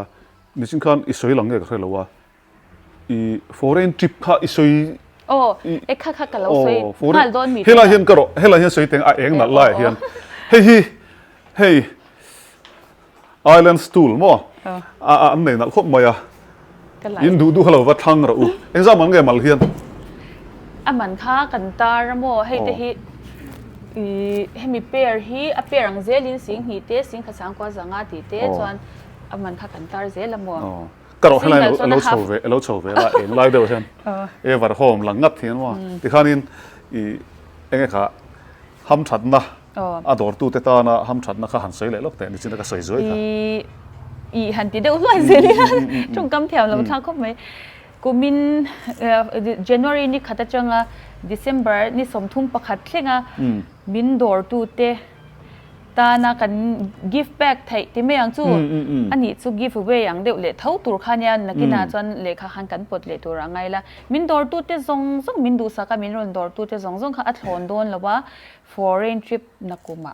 Speaker 1: nichin khan i sawi lang nge ka hre lo a, i foreign trip kha i sawi
Speaker 2: Aw, e kha kha ka lo sawi nghal dawn mi
Speaker 1: Helai hian ka rawh, helai hian sawi teng a eng nalh laiah hian hei hi hei Island stool maw a an nei nalh khawp mai a, in duh duh kha lo va thlang rawh u, engzah man nge mal hian?
Speaker 2: A man kha kan tar a maw, hei te hi ih hemi pair hi a pair ang zelin sing hnih te sing kha sangkua zanga tih te chuan a man kha kan tar zel a maw.
Speaker 1: Ka rawh helai a lo chho ve a lo chho ve la eng lai deuh hian ever home lang ngat hian maw tikhanin ih enge kha hamthatna A dawrtute tana hamthatna kha han sawi leh lawk teh nichin a ka sawi zuai kha.
Speaker 2: I i han ti deuh hluai zel ila tawngkam thiam lo thlak khawp mai. Kumin January ni khat atanga December ni 31 thlenga min dawrtute tana kan gift bag theih ti mai ang chu a nih chu give away ang deuh leh tho tur kha nia nakinah chuan lehkha khan kan pawt leh tur a ngai la. Min dawrtute zawng zawng min duhsak a min rawn dawrtute zawng zawng kha a thlawn dawn lo a. Foreign trip na kumah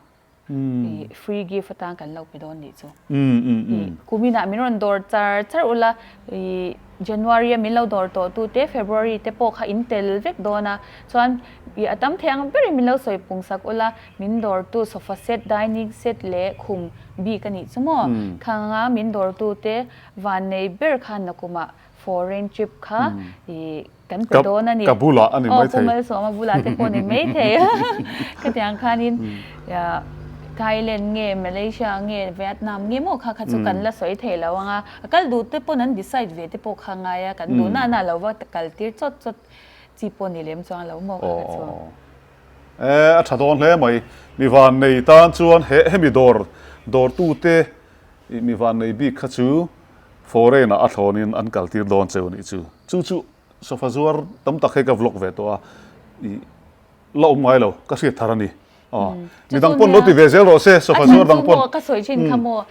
Speaker 2: i free gift atan kan lo pe dawn nih chu. I kuminah min rawn dawr char char ula i January a min lo dawr tawh tu te February te pawh kha in tel vek dawn a, chuan i a tam thei ang berin min lo sawi pung sak ula min dawr tu sofa set, dining set leh khum bik a nih chu maw? Khanga min dawr tu te vannei ber khan na kumah foreign trip kha i Kan pe dawn a ni.
Speaker 1: Ka bulah a ni
Speaker 2: maithei. Aw, Pu Malsawma bulah te pawh a ni maithei. Khatiang khanin Thailand nge Malaysia nge Vietnam nge maw kha kha chu kan la sawi thei lo ang a. A kal duh te pawn an decide ve te pawh kha ngai a, kan duh na na lo va kal tir chawt chawt chi pawh ni lem chuang lo maw kha kha chu.
Speaker 1: E, a tha dawn hle mai. Mi vannei tan chuan he hemi dawr dawrtute mi vannei bik kha chu foreign ah a thlawnin an kal tir dawn cheu a nih chu. Chu chu sofa zuar tam tak hei ka vlog ve tawh a, ih la awm ngai lo, ka hriat thar a ni. Aw, mi dang pawn lo ti ve zel rawh se, sofa zuar dang pawn.
Speaker 2: A chhan chu maw ka sawi thin kha maw,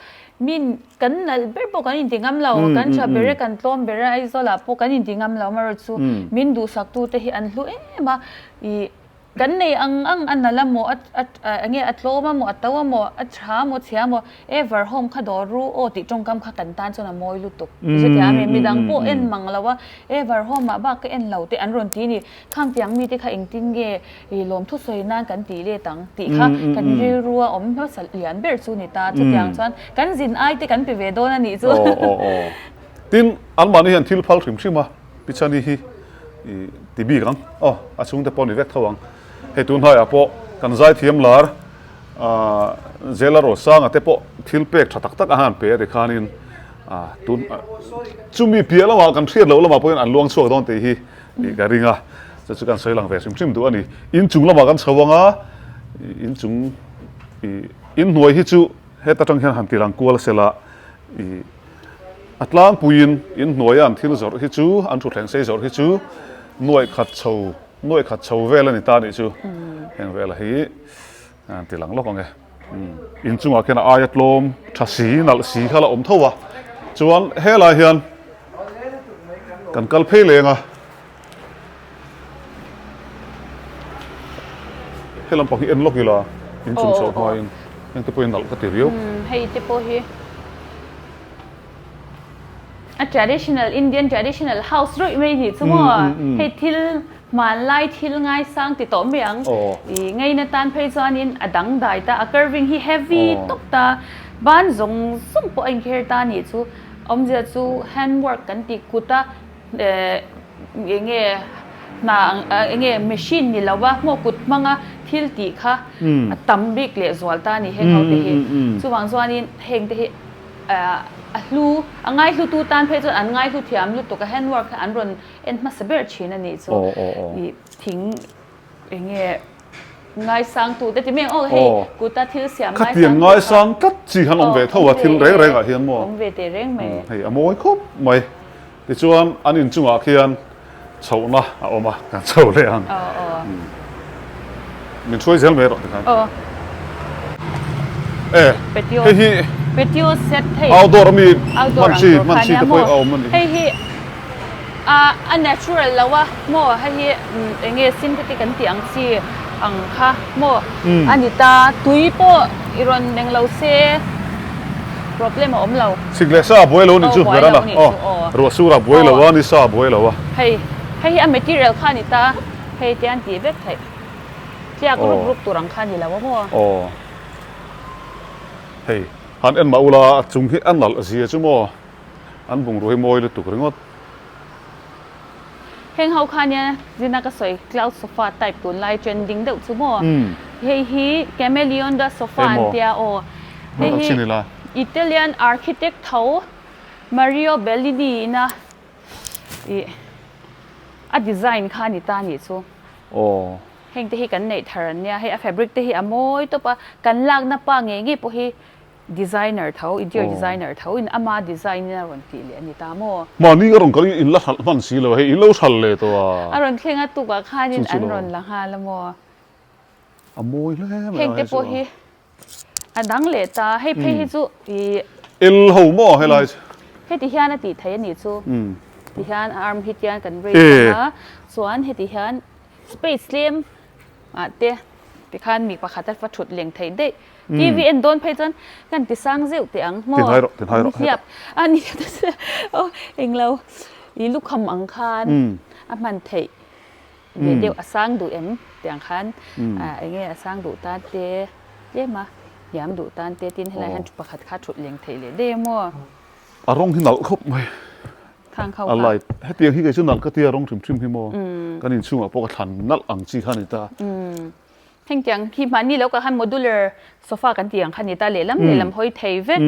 Speaker 2: min kan nalh ber pawh kan inti ngam lo, kan tha ber e, kan tlawm ber e, Aizawl ah pawh kan inti ngam lo amaherawh chu min duhsak tu te hi an hlu em a, ih Kan nei ang ang a nalh a maw, a enge a tlawm a maw, a to a maw, a tha a maw, chhia a maw, ever home kha dawr ru aw tih tawngkam kha kan tan chuan a mawi lutuk. Chutia mi midang pawh en mang lo a, ever home ah bak ka en lo tih an rawn ti ni. Khang tiang mite kha engtin nge i lawmthu sawi nan kan tih let ang tih kha kan rilru a awm hmasa lian ber chu ni ta. Chutiang chuan kan zin ai te kan pe ve dawn a nih chu.
Speaker 1: Aw aw aw. Tin, anmahni hian thil phal hrim hrim a. Pichani hi i ti bik ang. Aw, a chhungte pawh ni vek tho ang. Hei tun hnaiah pawh kan zaithiam lar ah Zela Rosanga te pawh thil pek tha tak tak a han pe a ti khanin ah tun chumi piah lamah kan hriat loh lamah pawhin an luang chhuak dawn tih hi tih ka ring a. Chu chu kan sawi lang ve hrim hrim duh a ni. Inchung lamah kan chho ang a, inchung ih inhnuai hi chu heta tang hian han ti lang kual sela ih A tlangpuiin in hnuaia an thil zawrh hi chu, an thutthleng sei zawrh hi chu nuaih khat chho, nuaih khat chho vel a ni ta nih chu. Heng vela hi an ti lang lawk ang e. In chungah khian a aia tlawm tha si, nalh si kha la awm tho a. Chuan helai hian kan kal phei leng a. He lampang hi en lawk ila in chung chhoh hmain heng te pawhin nalh ka ti riau.
Speaker 2: Hei te pawh hi a traditional Indian traditional house ruih mai nih chu maw hei thil hmanlai thil ngaisang ti tawh mai ang i ngaina tan phei chuanin a dangdai ta a carving hi heavy tawp ta ban zawng zawng pawh a inkher ta nih chu awmzia chu handwork kan tih kut a Enge hna ang enge machine ni lo a hmaw kut hmanga thil tih kha a tam bik leh zual ta a ni heng ho te hi. Chuvang chuanin heng te hi a hlu a ngaihlutu tan phei chuan an ngaihlu thiam lutuk a handwork kha an rawn en hmasa ber thin a nih chu. Thing Enge ngaisang tu te ti mai ang aw hei kuta thil siam ngaisang
Speaker 1: Khatiang ngaisang tlat chi han awm ve tho a thil reng reng ah hian maw
Speaker 2: awm ve teh reng mai
Speaker 1: hei a mawi khawp mai tichuan an inchungah khian chhohna a awm a kan chho leh ang min hruai zel mai rawh tikhan
Speaker 2: aw
Speaker 1: e hei hi
Speaker 2: patio set hei
Speaker 1: outdoor ami hman chi hman chi te pawh a awm a ni
Speaker 2: hei hi A a natural lo a maw hei hi eng nge synthetic an tih ang chi ang kha maw a ni ta tui pawh i rawn eng lo se. Problem a awm lo.
Speaker 1: Sik leh sa a buai lo nih chu Verana aw ruah sur a buai lo a ni sa a buai lo a.
Speaker 2: Hei hei hi a material kha a ni ta hei te an tih vek theih tliak rup rup tur ang kha a ni lo a maw.
Speaker 1: Aw hei han en mah ula a chung hi a nalh zia chu maw an bungrua hi mawi lutuk ringawt.
Speaker 2: Heng ho kha nia zina ka sawi cloud sofa type tunlai trending deuh chu maw? Hei hi Cameleon da sofa an tia aw. Hei hi Italian architect tho Mario Bellini ina ih a design kha a ni ta anih chu. Heng te hi kan neih thar an nia hei a fabric te hi a mawi tawp a kan lakna pa ngei ngei pawh hi Designer tho, interior designer tho in ama design in a rawn tih leh a ni ta maw?
Speaker 1: Mahni a rawn kal in in la hralh hman si lo, hei in lo hralh leh tawh a.
Speaker 2: A rawn thleng a tukah khanin an rawn la nghal a maw?
Speaker 1: A mawi hle mai a hei chu.
Speaker 2: Heng te pawh hi a dang leh ta, hei phei hi chu ih.
Speaker 1: El ho maw helai chu.
Speaker 2: Heti hian a tih theih a nih chu. Ti hian a arm hi tian kan raise ang a, chuan heti hian space tlem ah te tikhan mi pakhat a va thut leng theih daih. TV en dawn phei chuan kan ti sang zeuh teh ang maw?
Speaker 1: Tinhai rawh, tinhai rawh.
Speaker 2: Hliap a ni aw englo i lukham ang khan a hman theih ve deuh a sang duh em tih ang khan enge a sang duh tan te tlem a hniam duh tan te tin helai hian pakhat kha thut leng theih leh daih a maw?
Speaker 1: A rawng hi nalh khawp mai.
Speaker 2: Khang kho kha.
Speaker 1: A light hetiang hi kei chu nalh ka tia rawng hrim hrim hi maw kan inchhungah pawh ka thlan nalh ang chi kha a ni ta.
Speaker 2: Hengtiang khi mahni lo kah khan modular sofa kan tih ang kha ni ta lehlam lehlam hawi thei vek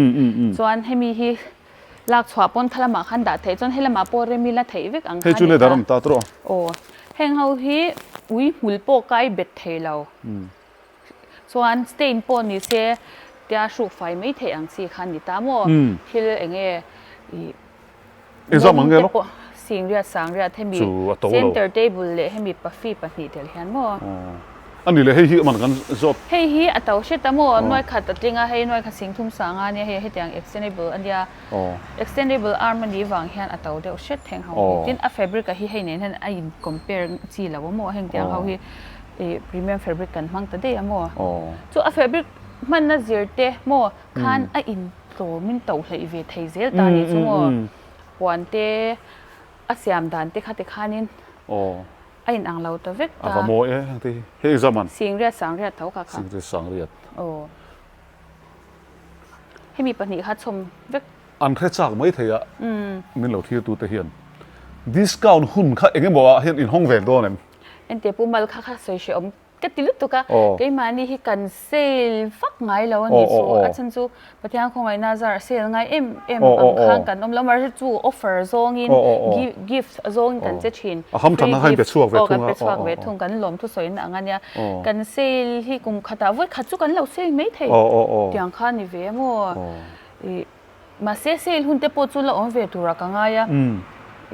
Speaker 2: chuan hemi hi lak chhuah pawn kha lamah khan dah theih chuan helamah pawh rem ila theih vek ang kha ni ta. Aw heng ho hi ui hmul pawh kai bet thei lo chuan stain pawh ni se tia hruk fai mai theih ang chi kha ni ta maw thil enge ih
Speaker 1: Exam ang nge lawk?
Speaker 2: Singriat sangriat hemi center table leh hemi pafi pahnih tel hian maw?
Speaker 1: A ni le hei hi man kan zawt.
Speaker 2: Hei hi a to hret a maw? Nuai khat a tling a hei nuai khat sing thum sanga ania hei hetiang extendable ania extendable arm a nih vang hian a to deuh hret heng ho hi tin a fabric a hi hei nen hian a in compare chi lo a maw hengtiang ho hi premium fabric kan hmang ta daih a maw? Chu a fabric hmanna zir te maw khan a in Tlawmin to hleih ve thei zel ta nih chu maw? Puan te a siam dan te kha ti khanin a in ang lo ta vek ta.
Speaker 1: A va mawi e heng te hi. Hei exam an.
Speaker 2: Singriat sangriat tho kha kha.
Speaker 1: Singriat sangriat.
Speaker 2: Aw. Hemi pahnih kha chhawm vek.
Speaker 1: An hre chak mai thei a min lo thlir tu te hian discount hun kha eng emaw ah hian in hawng ve dawn em?
Speaker 2: Enteh Pu Mal kha kha sawi hrehawm Ka ti lutuk a, keimahni hi kan sale vak ngai lo a nih chu, a chhan chu Pathian khawngaihna zar sale ngai em em ang khan kan awm lo, mahse chu offer zawngin gift zawngin kan che thin, free gift aw kan pe chhuak ve thung, kan lawm thusawiin ang a nia, kan sale hi kum khatah vawi khat chu kan lo sale mai thei tiang kha a ni ve maw, ih Mahse sale hun te pawh chu la awm ve turah ka ngai a,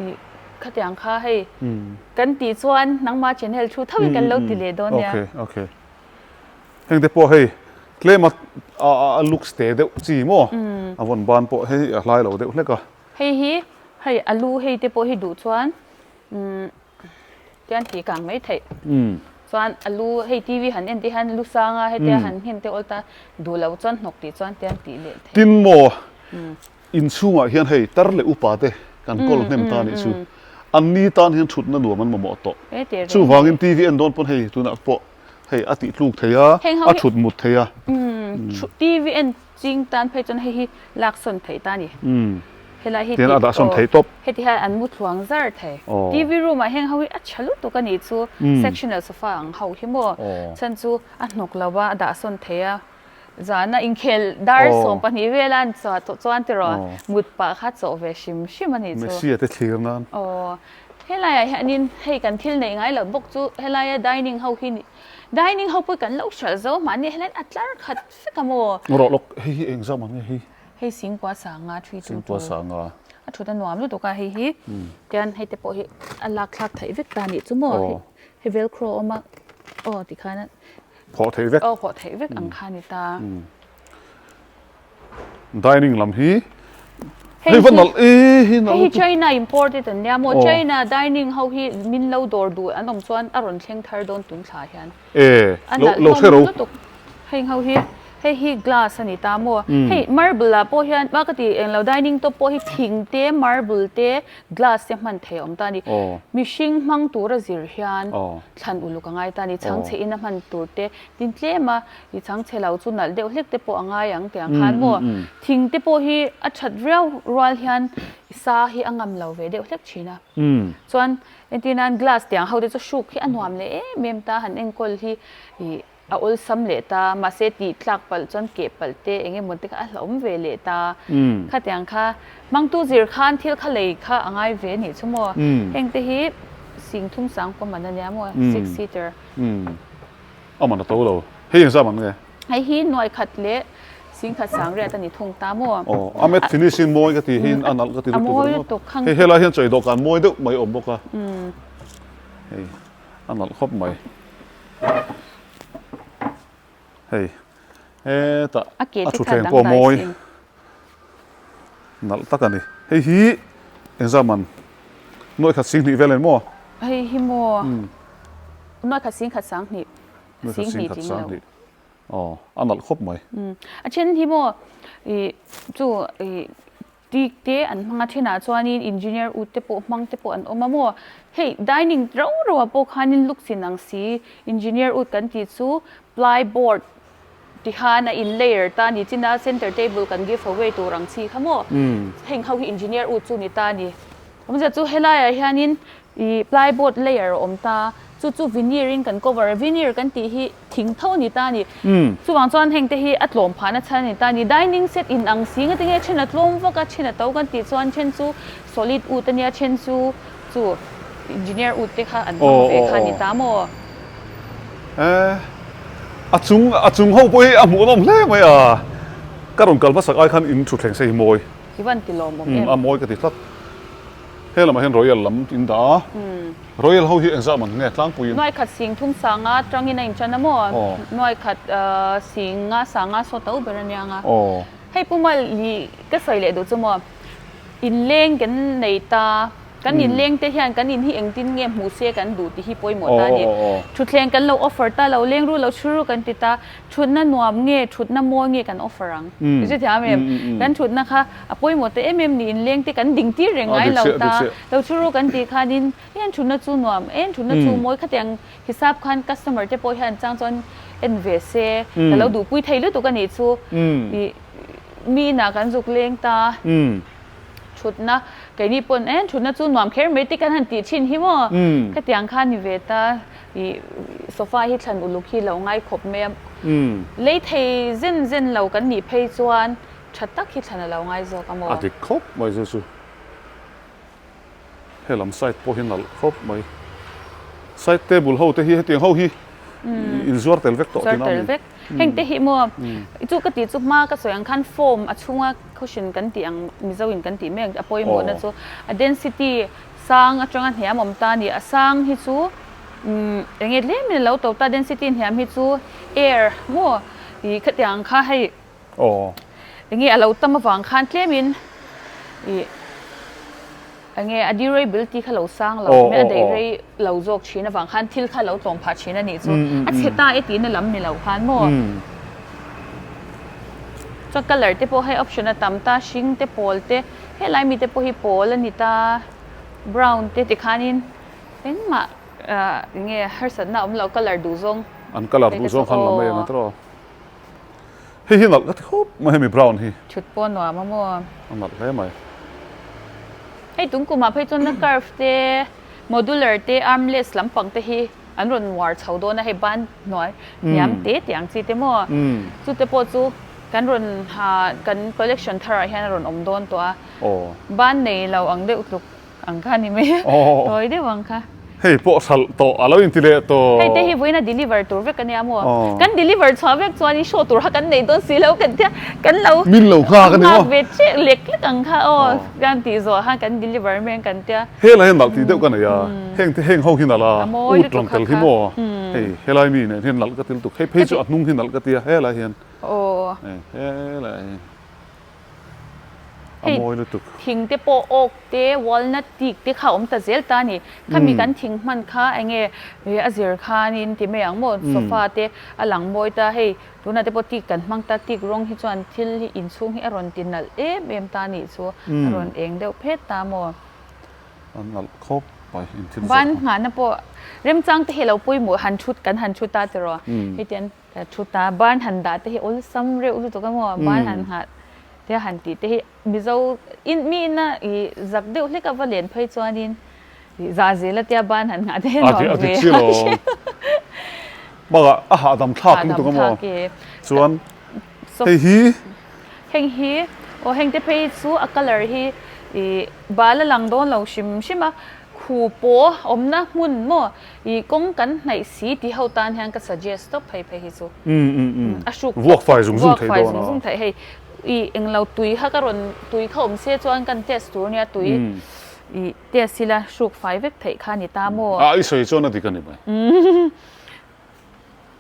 Speaker 2: ih khatiang kha hei kan tih chuan nangmah channel thu tho in kan lo ti leh dawn nia.
Speaker 1: Okay, okay. Heng te pawh hei tlem a a looks te deuh chi maw? A vawn ban pawh hei a hlai lo deuh hlek a.
Speaker 2: Hei hi hei alu hei te pawh hi duh chuan umm Tian tih kang mai theih. Chuan a lu hei TV han en te hian lu sang a hetia han nghen te awl ta duh lo chuan hnawk tih chuan tian tih leh theih.
Speaker 1: Tin maw inchhungah hian hei tar leh upa te kan kawl hnem ta nih chu an ni tan hian thutna nuam an mamawh tawh. Chuvangin TV en dawn pawn hei tunah pawh hei a tih tluk thei a a thut mut thei a.
Speaker 2: TV en Ching tan phei chuan hei hi lak sawn theih ta a ni. Helai hi
Speaker 1: Tian a dah sawn thei tawp.
Speaker 2: Heti hian an mu thluang zar thei. TV room ah heng ho hi a tha lutuk a nih chu sectional sofa ang ho hi maw. Chhan chu a hnawk lo a, a dah sawn thei a. Zana inkhel dar 12 vela an chhuah tawh chuan tiraw mut pah kha chawh ve hrim hrim a nih chu.
Speaker 1: Messi a te thlir nan.
Speaker 2: Aw. Helaiah hianin hei kan thil neih ngai loh bawk chu helaia dining ho hi dining ho pawh kan lo hralh zo mahni helaiin a tlar khat Vek a maw?
Speaker 1: Rawh lawk, hei hi eng zam ang nge hei?
Speaker 2: Hei Singkua Sanga thui chu
Speaker 1: Singkua Sanga.
Speaker 2: A thut a nuam lutuk a hei hi. Tian hei te pawh hi a lak thlak theih vek ta nih chu maw? Hei velcro a awm a, aw tikhan a.
Speaker 1: Phawh theih vek.
Speaker 2: Aw phawh theih vek ang kha ni ta.
Speaker 1: Dining lam hi hei va nalh e
Speaker 2: hei nalh hei hi China imported an nia maw China dining ho hi min lo dawr duh an awm chuan a rawn thleng thar dawn tun thla hian
Speaker 1: e lo lo hre ro
Speaker 2: heng ho hi. Hei hi glass a ni ta maw? Hei marble ah pawh hian a ka ti englo dining top pawh hi thing te marble te glass te hman theih a awm ta a ni. Mihring hmang tura zir hian thlan uluk a ngai ta a ni. Chhangchhe in a hman tur te tin tlem a i chhangchhe lo chu nalh deuh hlek te pawh a ngai ang tih ang khan maw? Thing te pawh hi a that riau rual hian i sa hi a ngam lo ve deuh hlek thin a. Chuan entir nan glass tiang ho te chu hruk hi a nuam leh em em ta han enkawl hi ih A awlsam leh ta, mahse tih tlak palh chuan keh palh te eng emaw te kha a hlauhawm ve leh ta. Khatiang kha hmangtu zir khan thil kha lei kha a ngai ve anih chu maw? Heng te hi singthum sang pawm an ania maw? Six seater.
Speaker 1: A man a to lo. Hei engzam an nge?
Speaker 2: Hei hi nuai khat leh singkhat sang riat a ni thung ta maw?
Speaker 1: Aw, a matte finishing mawi ka ti hi a nalh ka ti lutuk
Speaker 2: A mawi lutuk khang.
Speaker 1: Hei helai hian chawi dawhkan mawi deuh mai a awm bawk a. Hei a nalh khawp mai. Hei hetah
Speaker 2: A ke
Speaker 1: a
Speaker 2: te kha
Speaker 1: thutthleng pawh a
Speaker 2: dangdai
Speaker 1: mawi
Speaker 2: sin.
Speaker 1: nalh tak a ni. Hei hi engzah man nuaih khat sing hnih vel a ni maw?
Speaker 2: Hei hi maw nuaih khat sing khat sang hnih
Speaker 1: Nuaih khat
Speaker 2: sing
Speaker 1: sing
Speaker 2: hnih
Speaker 1: khat
Speaker 2: tling
Speaker 1: sang
Speaker 2: lo.
Speaker 1: hnih aw a nalh khawp mai.
Speaker 2: A then hi maw ih chu ih Tik te an hmang a thenah chuanin engineer ut te pawh hmang te pawh an awm a maw? Hei dining rau rau ah pawh khanin looks in ang si, engineer ut kan tih chu ply board ti khan a in layer ta a ni chin a center table kan give away tur ang chi kha maw? Heng ho hi engineer ut chu ni ta a ni. Awmzia chu helai ah hianin ih ply board layer a awm ta, chu chu veneer in kan cover a, veneer kan tih hi thing tho a ni ta a ni. Chuvang chuan heng te hi a tlawm phahna chhan a ni ta a ni. Dining set in ang si nga tinge then a tlawm vak a, then a to kan tih chuan then chu solid wood a nia, then chu chu engineer wood te kha an hmang ve kha a ni ta maw?
Speaker 1: E, a chung a chung ho pawh hi a hmuhnawm hle mai a, ka rawn kal hmasak ai khan in thutthleng se hi mawi.
Speaker 2: I van ti lawmawm em?
Speaker 1: A mawi ka ti tlat. He lamah hian Royal lam in dah a, Royal ho hi engzah man nge tlangpuiin?
Speaker 2: Nuai khat sing thum sanga tangin a inchan a maw? Nuai khat sing nga sanga saw to ber ania nga. Hei Pu Mali ka sawi leh duh chu maw? Inleng kan nei ta, kan inleng te hian kan in hi engtin nge hmuh se kan duh tih hi pawimawh ta a ni. Thutthleng kan lo offer ta lo, leng ru lo chhu ru kan ti ta, Thutna nuam nge, thutna mawi nge kan offer ang? I hre thiam em? Kan thutna kha a pawimawh ta em em niin leng te kan ding tir reng ngai lo ta. Lo thu ru kan tih khanin e an thutna chu nuam, e an thutna chu mawi khatiang hisap khan customer te pawh hian chang chuan en ve se ka lo duhpui thei lutuk a nih chu. I mi inah kan zuk leng ta. Thutna keini pawn e thutna chu nuam kher mai te kan han tih thin hi maw? Khatiang kha ni ve ta. I sofa hi thlan uluk hi lo ngai khawp mai a, lei thei zen zen lo kan nih phei chuan tha tak hi thlan a lo ngai zawk a maw?
Speaker 1: A dik khawp mai chu chu. Helam side pawh hi nalh khawp mai. Side table ho te hi hetiang ho hi inzuar tel vek tawh
Speaker 2: tina mi? Heng te hi maw chu ka tih chu hma ka sawi ang khan foam a chhunga cushion kan tih ang Mizo in kan tih mek a pawimawhna chu a density Sang atanga hniam awm ta a ni. A sang hi chu umm eng nge tlem in a lo to ta density hniam hi chu air maw ih khatiang kha hei eng nge a lo tam avang khan tlem in ih eng nge a durability kha lo sang lo mai a daih rei lo zawk thin avang khan thil kha lo tlawm phah thin a nih chu a chhe ta e tihna lam ni lo khan maw chuan colour te pawh hei option a tam ta hring te pawl te. Helai mite pawh hi pawl a ni ta, brown te tikhanin engmah eng nge harsatna a awm lo, colour duh zawng.
Speaker 1: An colour duh zawng khan la mai ang a tiraw. Hei hi nalh ka ti khawp mai hemi brown hi.
Speaker 2: Thut pawh a nuam a maw?
Speaker 1: A nalh hle mai.
Speaker 2: Hei tung kumah phei chuan na curve te, modular te, armless lampang te hi an rawn muar chho dawn a, hei ban hnuai hniam te te ang chi te maw? Chute pawh chu kan rawn ha kan collection tharah hian a rawn awm dawn tawh a, ban nei lo ang deuh tluk ang kha a ni mai a, tawi deuh ang kha.
Speaker 1: Hei pawh hralh tawh a lo inti leh tawh.
Speaker 2: Hei te hi vawiin a deliver tur vek a nia maw? Kan deliver chhuah vek chuan show tur kha kan nei dawn si lo kan tia kan lo
Speaker 1: Min lo nghak a ni maw?
Speaker 2: Nghak ve chiah lek lek ang kha aw kan tih zawh khan kan deliver mai ang kan tia.
Speaker 1: Helai hian nalh tih deuh ka nei a, heng te heng ho hi nalh a, ut rawn tel hi maw? Hei helai mi nen hian nalh ka ti lutuk, hei phei chu a hnung hi nalh ka ti a helai hian. Hei helai hi.
Speaker 2: Hei thing te pawh oak te walnut teak te kha awm ta zel ta a ni. Khami kan thing hman kha enge a zir khanin ti mai ang maw sofa te a lang mawi ta hei tunah te pawh teak kan hmang ta teak rawng hi chuan thil hi inchhung hi a rawn ti nalh em em ta a nih chu a rawn eng deuh phet ta maw.
Speaker 1: A nalh khawp mai in thil zawrh.
Speaker 2: Ban nghahna pawh remchang te hi lo pawimawh han thut kan han thu ta tiraw hei tian ka thu ta ban han dah te hi awlsam reuh lutuk a maw ban han nghah te han tih te hi Mizo in mi ina i zak deuh hlek a va len phei chuanin i za zel a tia ban han nghah te hi nuam ve
Speaker 1: a Bakah a hahdam thlak lutuk a maw chuan hei hi
Speaker 2: Heng hi aw heng te phei chu a colour hi ih bal a lang dawn lo hrim hrim a, khu paw awmna hmun maw ih kawng kan hnaih si tih ho tan hian ka suggest tawp phei phei hi chu a hruk
Speaker 1: vuak fai zung zung thei
Speaker 2: dawn a, vuak fai zung zung thei hei ih englo tui kha ka rawn tui kha awm se chuan kan test tur nia tui ih test ila hruk fai vek theih kha a ni ta maw.
Speaker 1: A i sawi chuan a dik a ni mai.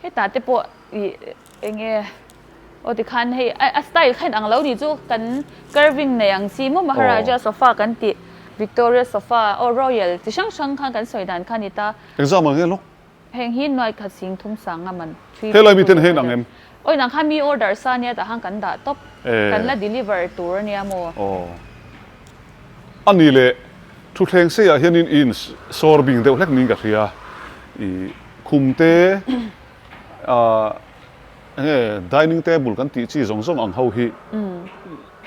Speaker 2: Hetah te pawh ih eng nge aw tikhan hei a style kha inang lo ni chu kan curving nei ang chi maw Maharaja sofa kan tih Victoria sofa aw royal chi hrang hrang khan kan sawi dan kha a ni ta.
Speaker 1: Engzah man nge lawk?
Speaker 2: Heng hi nuai khat sing thum sang a man
Speaker 1: three Helai miten hei inang em?
Speaker 2: Aw inang khan mi order sa ania tah khan kan dah tawp kan la deliver tur ania maw?
Speaker 1: Aw a ni leh thutthleng sei ah hianin i in sawr bing deuh hlek niin ka hria i Khum te ah enge dining table kan tih chi zawng zawng ang ho hi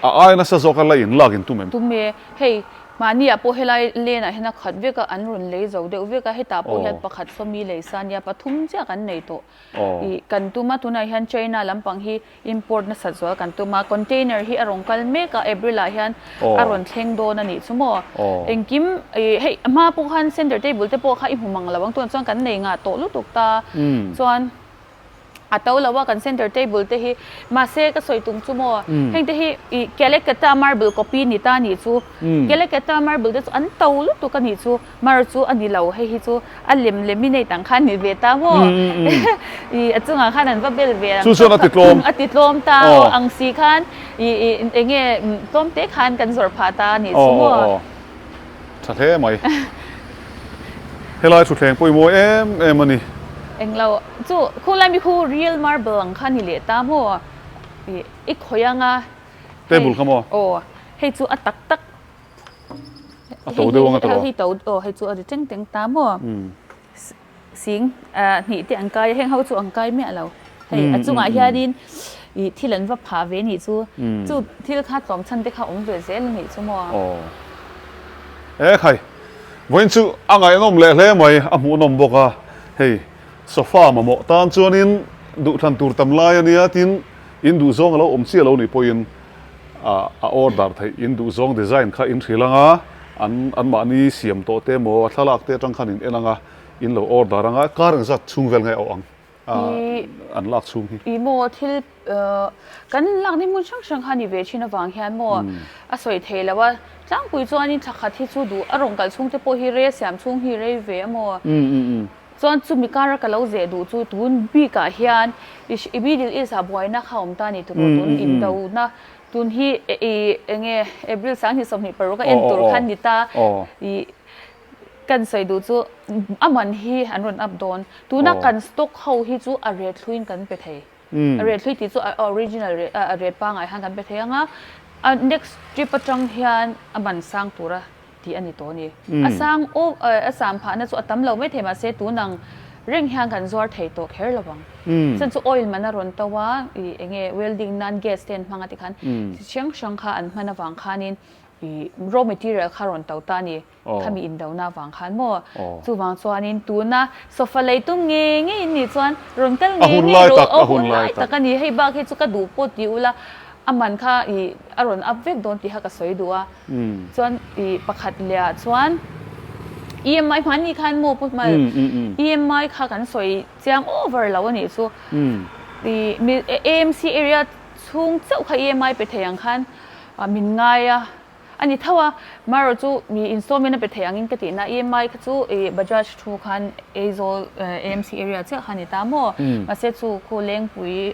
Speaker 1: a ai nasa zawk a la in lak in tum em?
Speaker 2: Tum e, hei mahni ah pawh helai lane ah hian a khat vek a, an rawn lei zo deuh vek a, hetah pawh hian pakhat sawmi lei sa nia pathum chiah kan nei tawh ih kan tum a, tunah hian China lampang hi Import nasat zual kan tum a, container hi a rawn kal mek a, April ah hian a rawn thleng dawn a nih chu maw? Engkim ih hei a hma pawh khan center table te pawh kha i hmu mang lo ang tunah chuan kan nei ngah tawh lutuk ta chuan a to lo a kan center table te hi mahse ka sawi tum chu maw heng te hi ih Calcutta marble copy ni ta nih chu Calcutta marble te chu an to lutuk a nih chu. Mar chu a ni lo, hei hi chu a lem lem i nei tang khan ni ve ta maw? I a chungah khan an va bel ve ang
Speaker 1: Chu chuan a ti tlawm.
Speaker 2: A ti tlawm ta aw ang si khan i i eng nge tlawm te khan kan zawrh phah ta a nih chu maw?
Speaker 1: Aw aw tha hle mai. Helai thutthleng pawimawh em em a ni.
Speaker 2: Englo chu khulai mi khu real marble ang kha ni leh ta maw? I i khawih anga
Speaker 1: hei Table kha maw?
Speaker 2: Aw hei chu a tak tak.
Speaker 1: A to deuh ang a tawh.
Speaker 2: Hei to aw hei chu a ri teng teng ta maw. Sing hnih te an kai a heng ho chu an kai miah lo. Hei a chungah hianin ih thil an va phah ve nih chu. Chu thil kha tlawm chhan te kha awm ve zel a nih chu maw.
Speaker 1: Aw. E khai. Vawiin chu a ngaihnawm leh hle mai a hmuhnawm bawk a. Hei sofa mamawh tan chuanin duhthlan tur tam lai a nia tin in duhzawng a lo awm chiah lo nih pawhin a order theih in duh zawng design kha in hrilh ang a, an anmahni siam tawh te emaw a thlalak te atang khan in en ang a, in lo order ang a, kar engzat chhung vel nge a awh ang an lak chhung hi.
Speaker 2: Ih maw thil kan lak ni hmun hrang hrang kha ni ve thin avang hian maw a sawi thei lo a, tlangpui chuanin thla khat hi chu duh a rawn kal chhung te pawh hi rei a siam chhung hi rei ve a maw. Chuan chumi kara ka lo zeh duh chu tun bikah hian i Middle East ah buaina kha awm ta a ni tiraw tun indona tun hi i enge April 2026 a en tur khan ni ta i kan sawi duh chu a man hi an rawn up dawn tuna kan stock ho hi chu a ret hluin kan pe thei a ret hlui tih chu a original a ret pangai khan kan pe thei ang a a next trip atang hian a man sang tura tih a ni tawh a ni. A sang aw a sam phahna chu a tam lo mai thei mahse tun ang reng hian kan zuar thei tawh kher lo ang. Chuan chu oil man a rawn to a, ih eng nge welding nan gas te an hmang a tikhan chi hrang hrang kha an hman avang khanin ih raw material kha a rawn to ta a ni khami indona avang khan maw. Chuvang chuanin tuna sofa lei tum ngei ngei in nih chuan rawn kal ngei ngei rawh a hun lai tak a ni hei bak hi chu ka duh pawh ti ula a man kha ih a rawn up vek dawn tih kha ka sawi duh a. Chuan i pakhat leh ah chuan EMI hmanni khan maw Pu Hmal EMI kha kan sawi chiang over lo a nih chu. I AMC area chhung chauh kha EMI pe thei ang khan min ngai a, a ni tho a. Marawh chu mi installment a pe thei angin ka tihna EMI kha chu i Bajaj thu khan Aizawl AMC area chiah kha a ni ta maw. Mahse chu khu Lengpui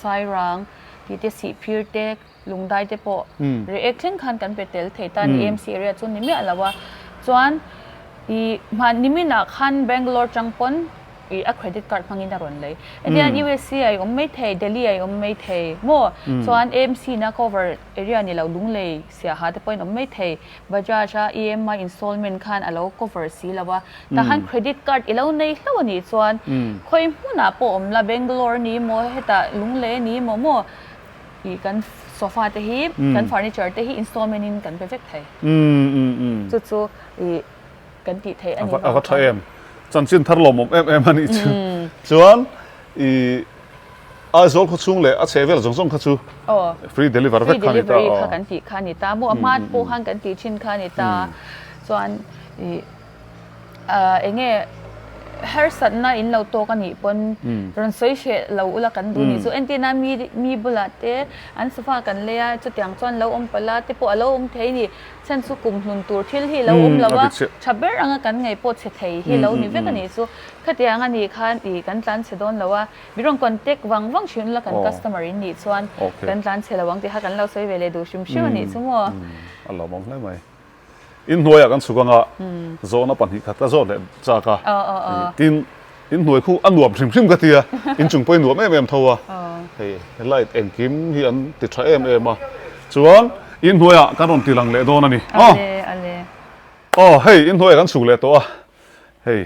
Speaker 2: Sairang. Tih te sihphir te lungdai te pawh Reiek thleng khan kan pe tel thei ta a ni AMC area chu ni miah lo a chuan ih hman niminah khan Bangalore tang pawn ih a credit card hmangin a rawn lei hetiang USA ah i awm mai thei Delhi ah i awm mai thei maw chuan AMC na cover area ni lo Lunglei Siaha te pawhin awm mai thei Bajaj a EMI installment khan a lo cover si lo a tahan credit card i lo nei hlauh a nih chuan khawi hmunah pawh awm la Bangalore ni maw hetah Lunglei ni maw maw Ih kan sofa te hi kan furniture te hi installment in kan pe vek thei. Chu chu ih kan tih theih a ni
Speaker 1: A va tha em. Chanchin thar lawmawm em em a nih chu. Chuan ih Aizawl khaw chhung leh a chheh vel zawng zawng kha chu free deliver vek kha a ni ta.
Speaker 2: Free delivery kha kan tih kha a ni ta. Maw a hma pawh khan kan tih thin kha a ni ta. Chuan ih Eng nge harsatna in lo tawk a nih pawn rawn sawi hreh lo ula kan duh nih chu. Entir nan mi mi bulah te an sofa kan lei a chutiang chuan lo awm palh a te pawh a lo awm thei a ni. Chhan chu kum hlun tur thil hi lo awm lo a, tha ber anga kan ngaih pawh chhe thei hi lo ni vek a nih chu. Khatiang a nih khan ih kan tlan chhe dawn lo a, mi rawn contact vang vang thin ula kan customer in nih chuan kan tlan chhe lo ang tih kha kan lo sawi ve leh duh hrim hrim a nih chu maw.
Speaker 1: A lawmawm hle mai. Inhnuaiah kan chhuk anga zawhna pahnih khat ka zawt leh chak a, tin inhnuai khu a nuam hrim hrim ka ti a, inchung pawhin nuam em em tho a, hei light engkim hi an ti tha em em a, chuan inhnuaiah kan rawn ti lang leh dawn a ni. Aw hei inhnuaiah kan chhuk leh tawh a, hei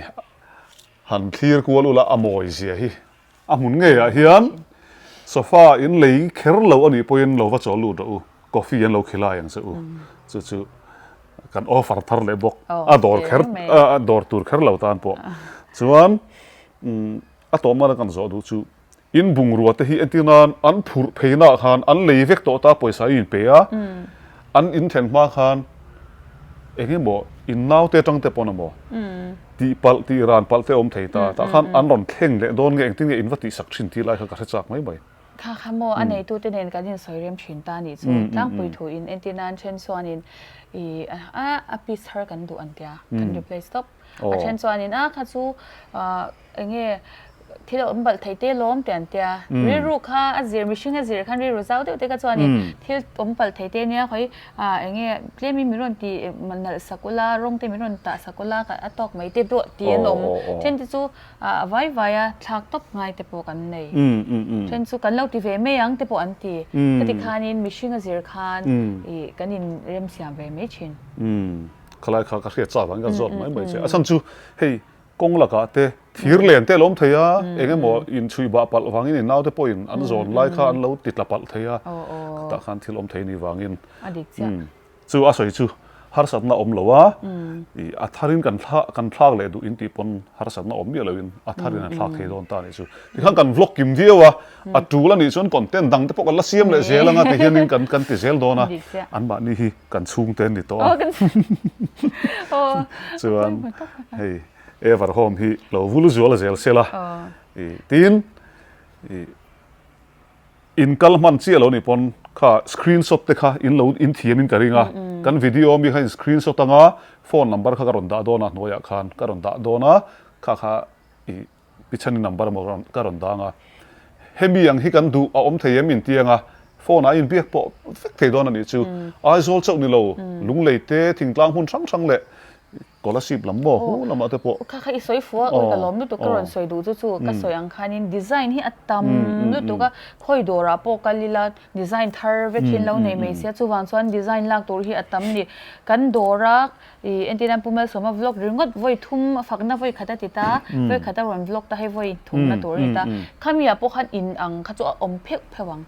Speaker 1: han thlir kual ula a mawi zia hi a hmun ngeiah hian sofa in lei kher lo a nih pawhin lo va chawl lut rawh u, coffee an lo khilai ang che u, chu chu kan offer thar leh bawk a dawr kher a dawr tur kher lo tan pawh chuan a tawm nana kan zawh duh chu in bungrua te hi entir nan an phurh phei naah khan an lei vek tawh ta pawisa in pe a an in thlen hma khan eng emaw in naute atang te pawn emaw Tih palh, tih ran palh te awm thei ta. Tah khan an rawn thleng leh dawn nge engtin nge in va tihsak thin tih lai kha ka hre chak mai mai.
Speaker 2: Kha kha maw a neitute nen kan insawi rem thin ta nih chu. Tlangpui thu in entir nan then chuanin ih a a piece thar kan duh an tia kan replace tawp. A then chuanin a kha chu eng nge thil a awm balh thei te lawm te an tia. Rilru kha a zir mihring a zir khan rilru zau deuh te kha chuanin thil awm palh thei te nia khawi A eng nge tlemin min rawn ti nalh sak ula, rawng te min rawn tah sak ula ka a tawk mai te duah ti an awm. Then te chu a vai vai a thlak tawp ngai te pawh kan nei. Then chu kan lo ti ve mai ang te pawh an ti. Khati khanin mihring a zir khan ih kan in remsiam ve mai thin.
Speaker 1: Khalai kha ka hriat chak vangin ka zawt mai mai che. A chhan chu hei Kawng lakah te thir len te a lo awm thei a, eng emaw inchhuih bah palh vangin in naute pawhin an zawn lai kha an lo ti tla palh thei a, tah khan thil awm thei ni vangin chu a sawi chu harsatna awm lo a, ih a tharin kan thla kan thlak leh duh in tih pawn harsatna awm miah loin a tharin an thlak thei dawn ta nih chu. Tikhan kan vlog kim viau a, a tul a nih chuan content dang te pawh kan la siam leh zel anga ti hianin kan kan ti zel dawn a, anmahni hi Kan chhungte an ni tawh a. Chuan hei Ever Home hi lo vul zual zel se la. Tin in kal hman chiah lo nih pawn kha screenshot te kha in lo in thiam in ka ring a. Kan video ami kha in screenshot anga phone number kha ka rawn dah dawn a hnuaiah khan ka rawn dah dawn a kha kha i Pichhani number emaw ka rawn dang a, hemi ang hi kan duh a awm thei em intiang a, phone ah a inbiak pawh vek thei dawn a nih chu. Aizawl chauh ni lo, Lunglei te, thingtlang hmun hrang hrang leh Kolasib lam maw hu lamah te pawh.
Speaker 2: Kha kha i sawi fuh a, ui ka lawm lutuk ka rawn sawi duh chu chu ka sawi ang khanin design hi a tam lutuk a, khawi dawrah pawh kal ila design thar vek hi an lo nei mai sia, chuvang chuan design lak tur hi a tam ni. Kan dawra I entir nan Pu Malsawma vlog ringawt vawi thum a fakna vawi khat a ti ta, vawi khat a rawn vlog ta hei vawi thumna tur a ni ta. Khami ah pawh khan in ang kha chu a awm pheuh pheuh ang.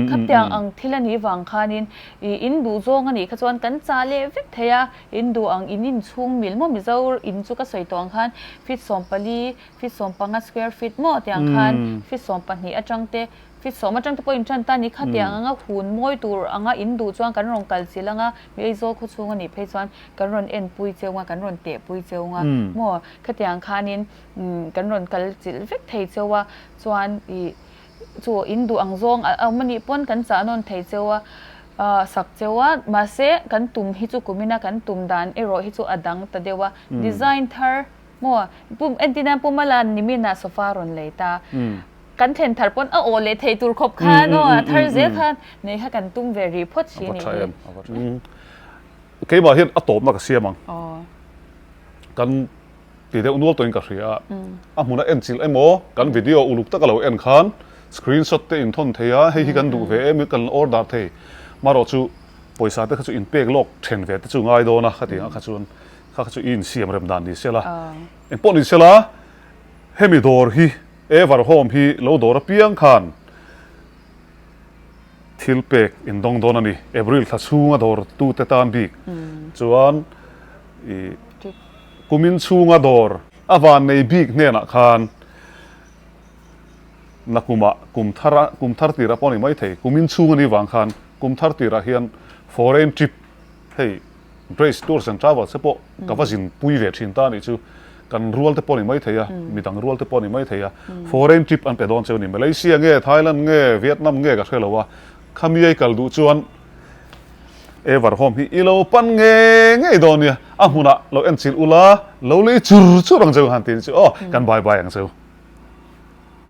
Speaker 2: Khatiang ang thil a nih vang khanin i in duh zawng a nih kha chuan kan chah leh vek thei a, in duh ang in inchhung mil maw Mizo in chu ka sawi tawh ang khan feet 14, feet 15 square feet maw tiang khan feet 12 atang te Feet sawm atang te pawh in tan ta ni kha tiang anga hun mawi tur anga in duh chuan kan rawn kal chilh anga mi Aizawl khaw chhung a nih phei chuan kan rawn en pui cheu anga kan rawn teh pui cheu anga maw khatiang khanin kan rawn kal chilh vek thei cheu a chuan ih chu in duh ang zawng a awm a nih pawn kan chah nawn thei cheu a sak cheu a mahse kan tum hi chu kumina kan tum dan erawh hi chu a dang ta deuh a design thar maw entirnan Pu Malan nimin ah sofa rawn lei ta. kan thlen thar pawn a aw leh thei tur khawp khan aw a thar zel khan nei kha kan tum ve rih phawt si
Speaker 1: A va
Speaker 2: ni
Speaker 1: tha
Speaker 2: hi.
Speaker 1: em, a va tha em. Keimah hian a tawpna ka siam ang. Kan ti deuh nual tawhin ka hria a, a hmuna en chilh emaw kan video uluk taka lo en khan screenshot te inthawn thei a, hei hi kan duh ve em kan order thei. Marawh chu pawisa te kha chu inpek lawk then ve te chu ngai dawn a, khatiang ah kha chuan kha kha chu i insiam rem dan ni sela. Engpawh ni sela hemi dawr hi Ever Home hi lo dawr apiang khan thil pek indawng dawn a ni. April thla chhunga dawr tute tan bik chuan i kumin chhunga dawr a van nei bik hnenah khan nakumah kum thar kum thar tirah pawh a ni maithei. Kumin chhung a nih vang khan kum thar tirah hian foreign trip hei Grace Tours and Travels te pawh ka va zin pui ve thin ta a nih chu. Kan rual te pawh a ni maithei a, midang rual te pawh a ni maithei a. Foreign trip an pe dawn cheu a ni. Malaysia nge, Thailand nge, Vietnam nge ka hre lo a. Khami ai kal duh chuan Ever Home hi i lo pan ngei ngei dawn nia. A hmunah lo en chilh ula, lo lei chur chur ang cheu han ti chu aw, kan bye bye ang cheu.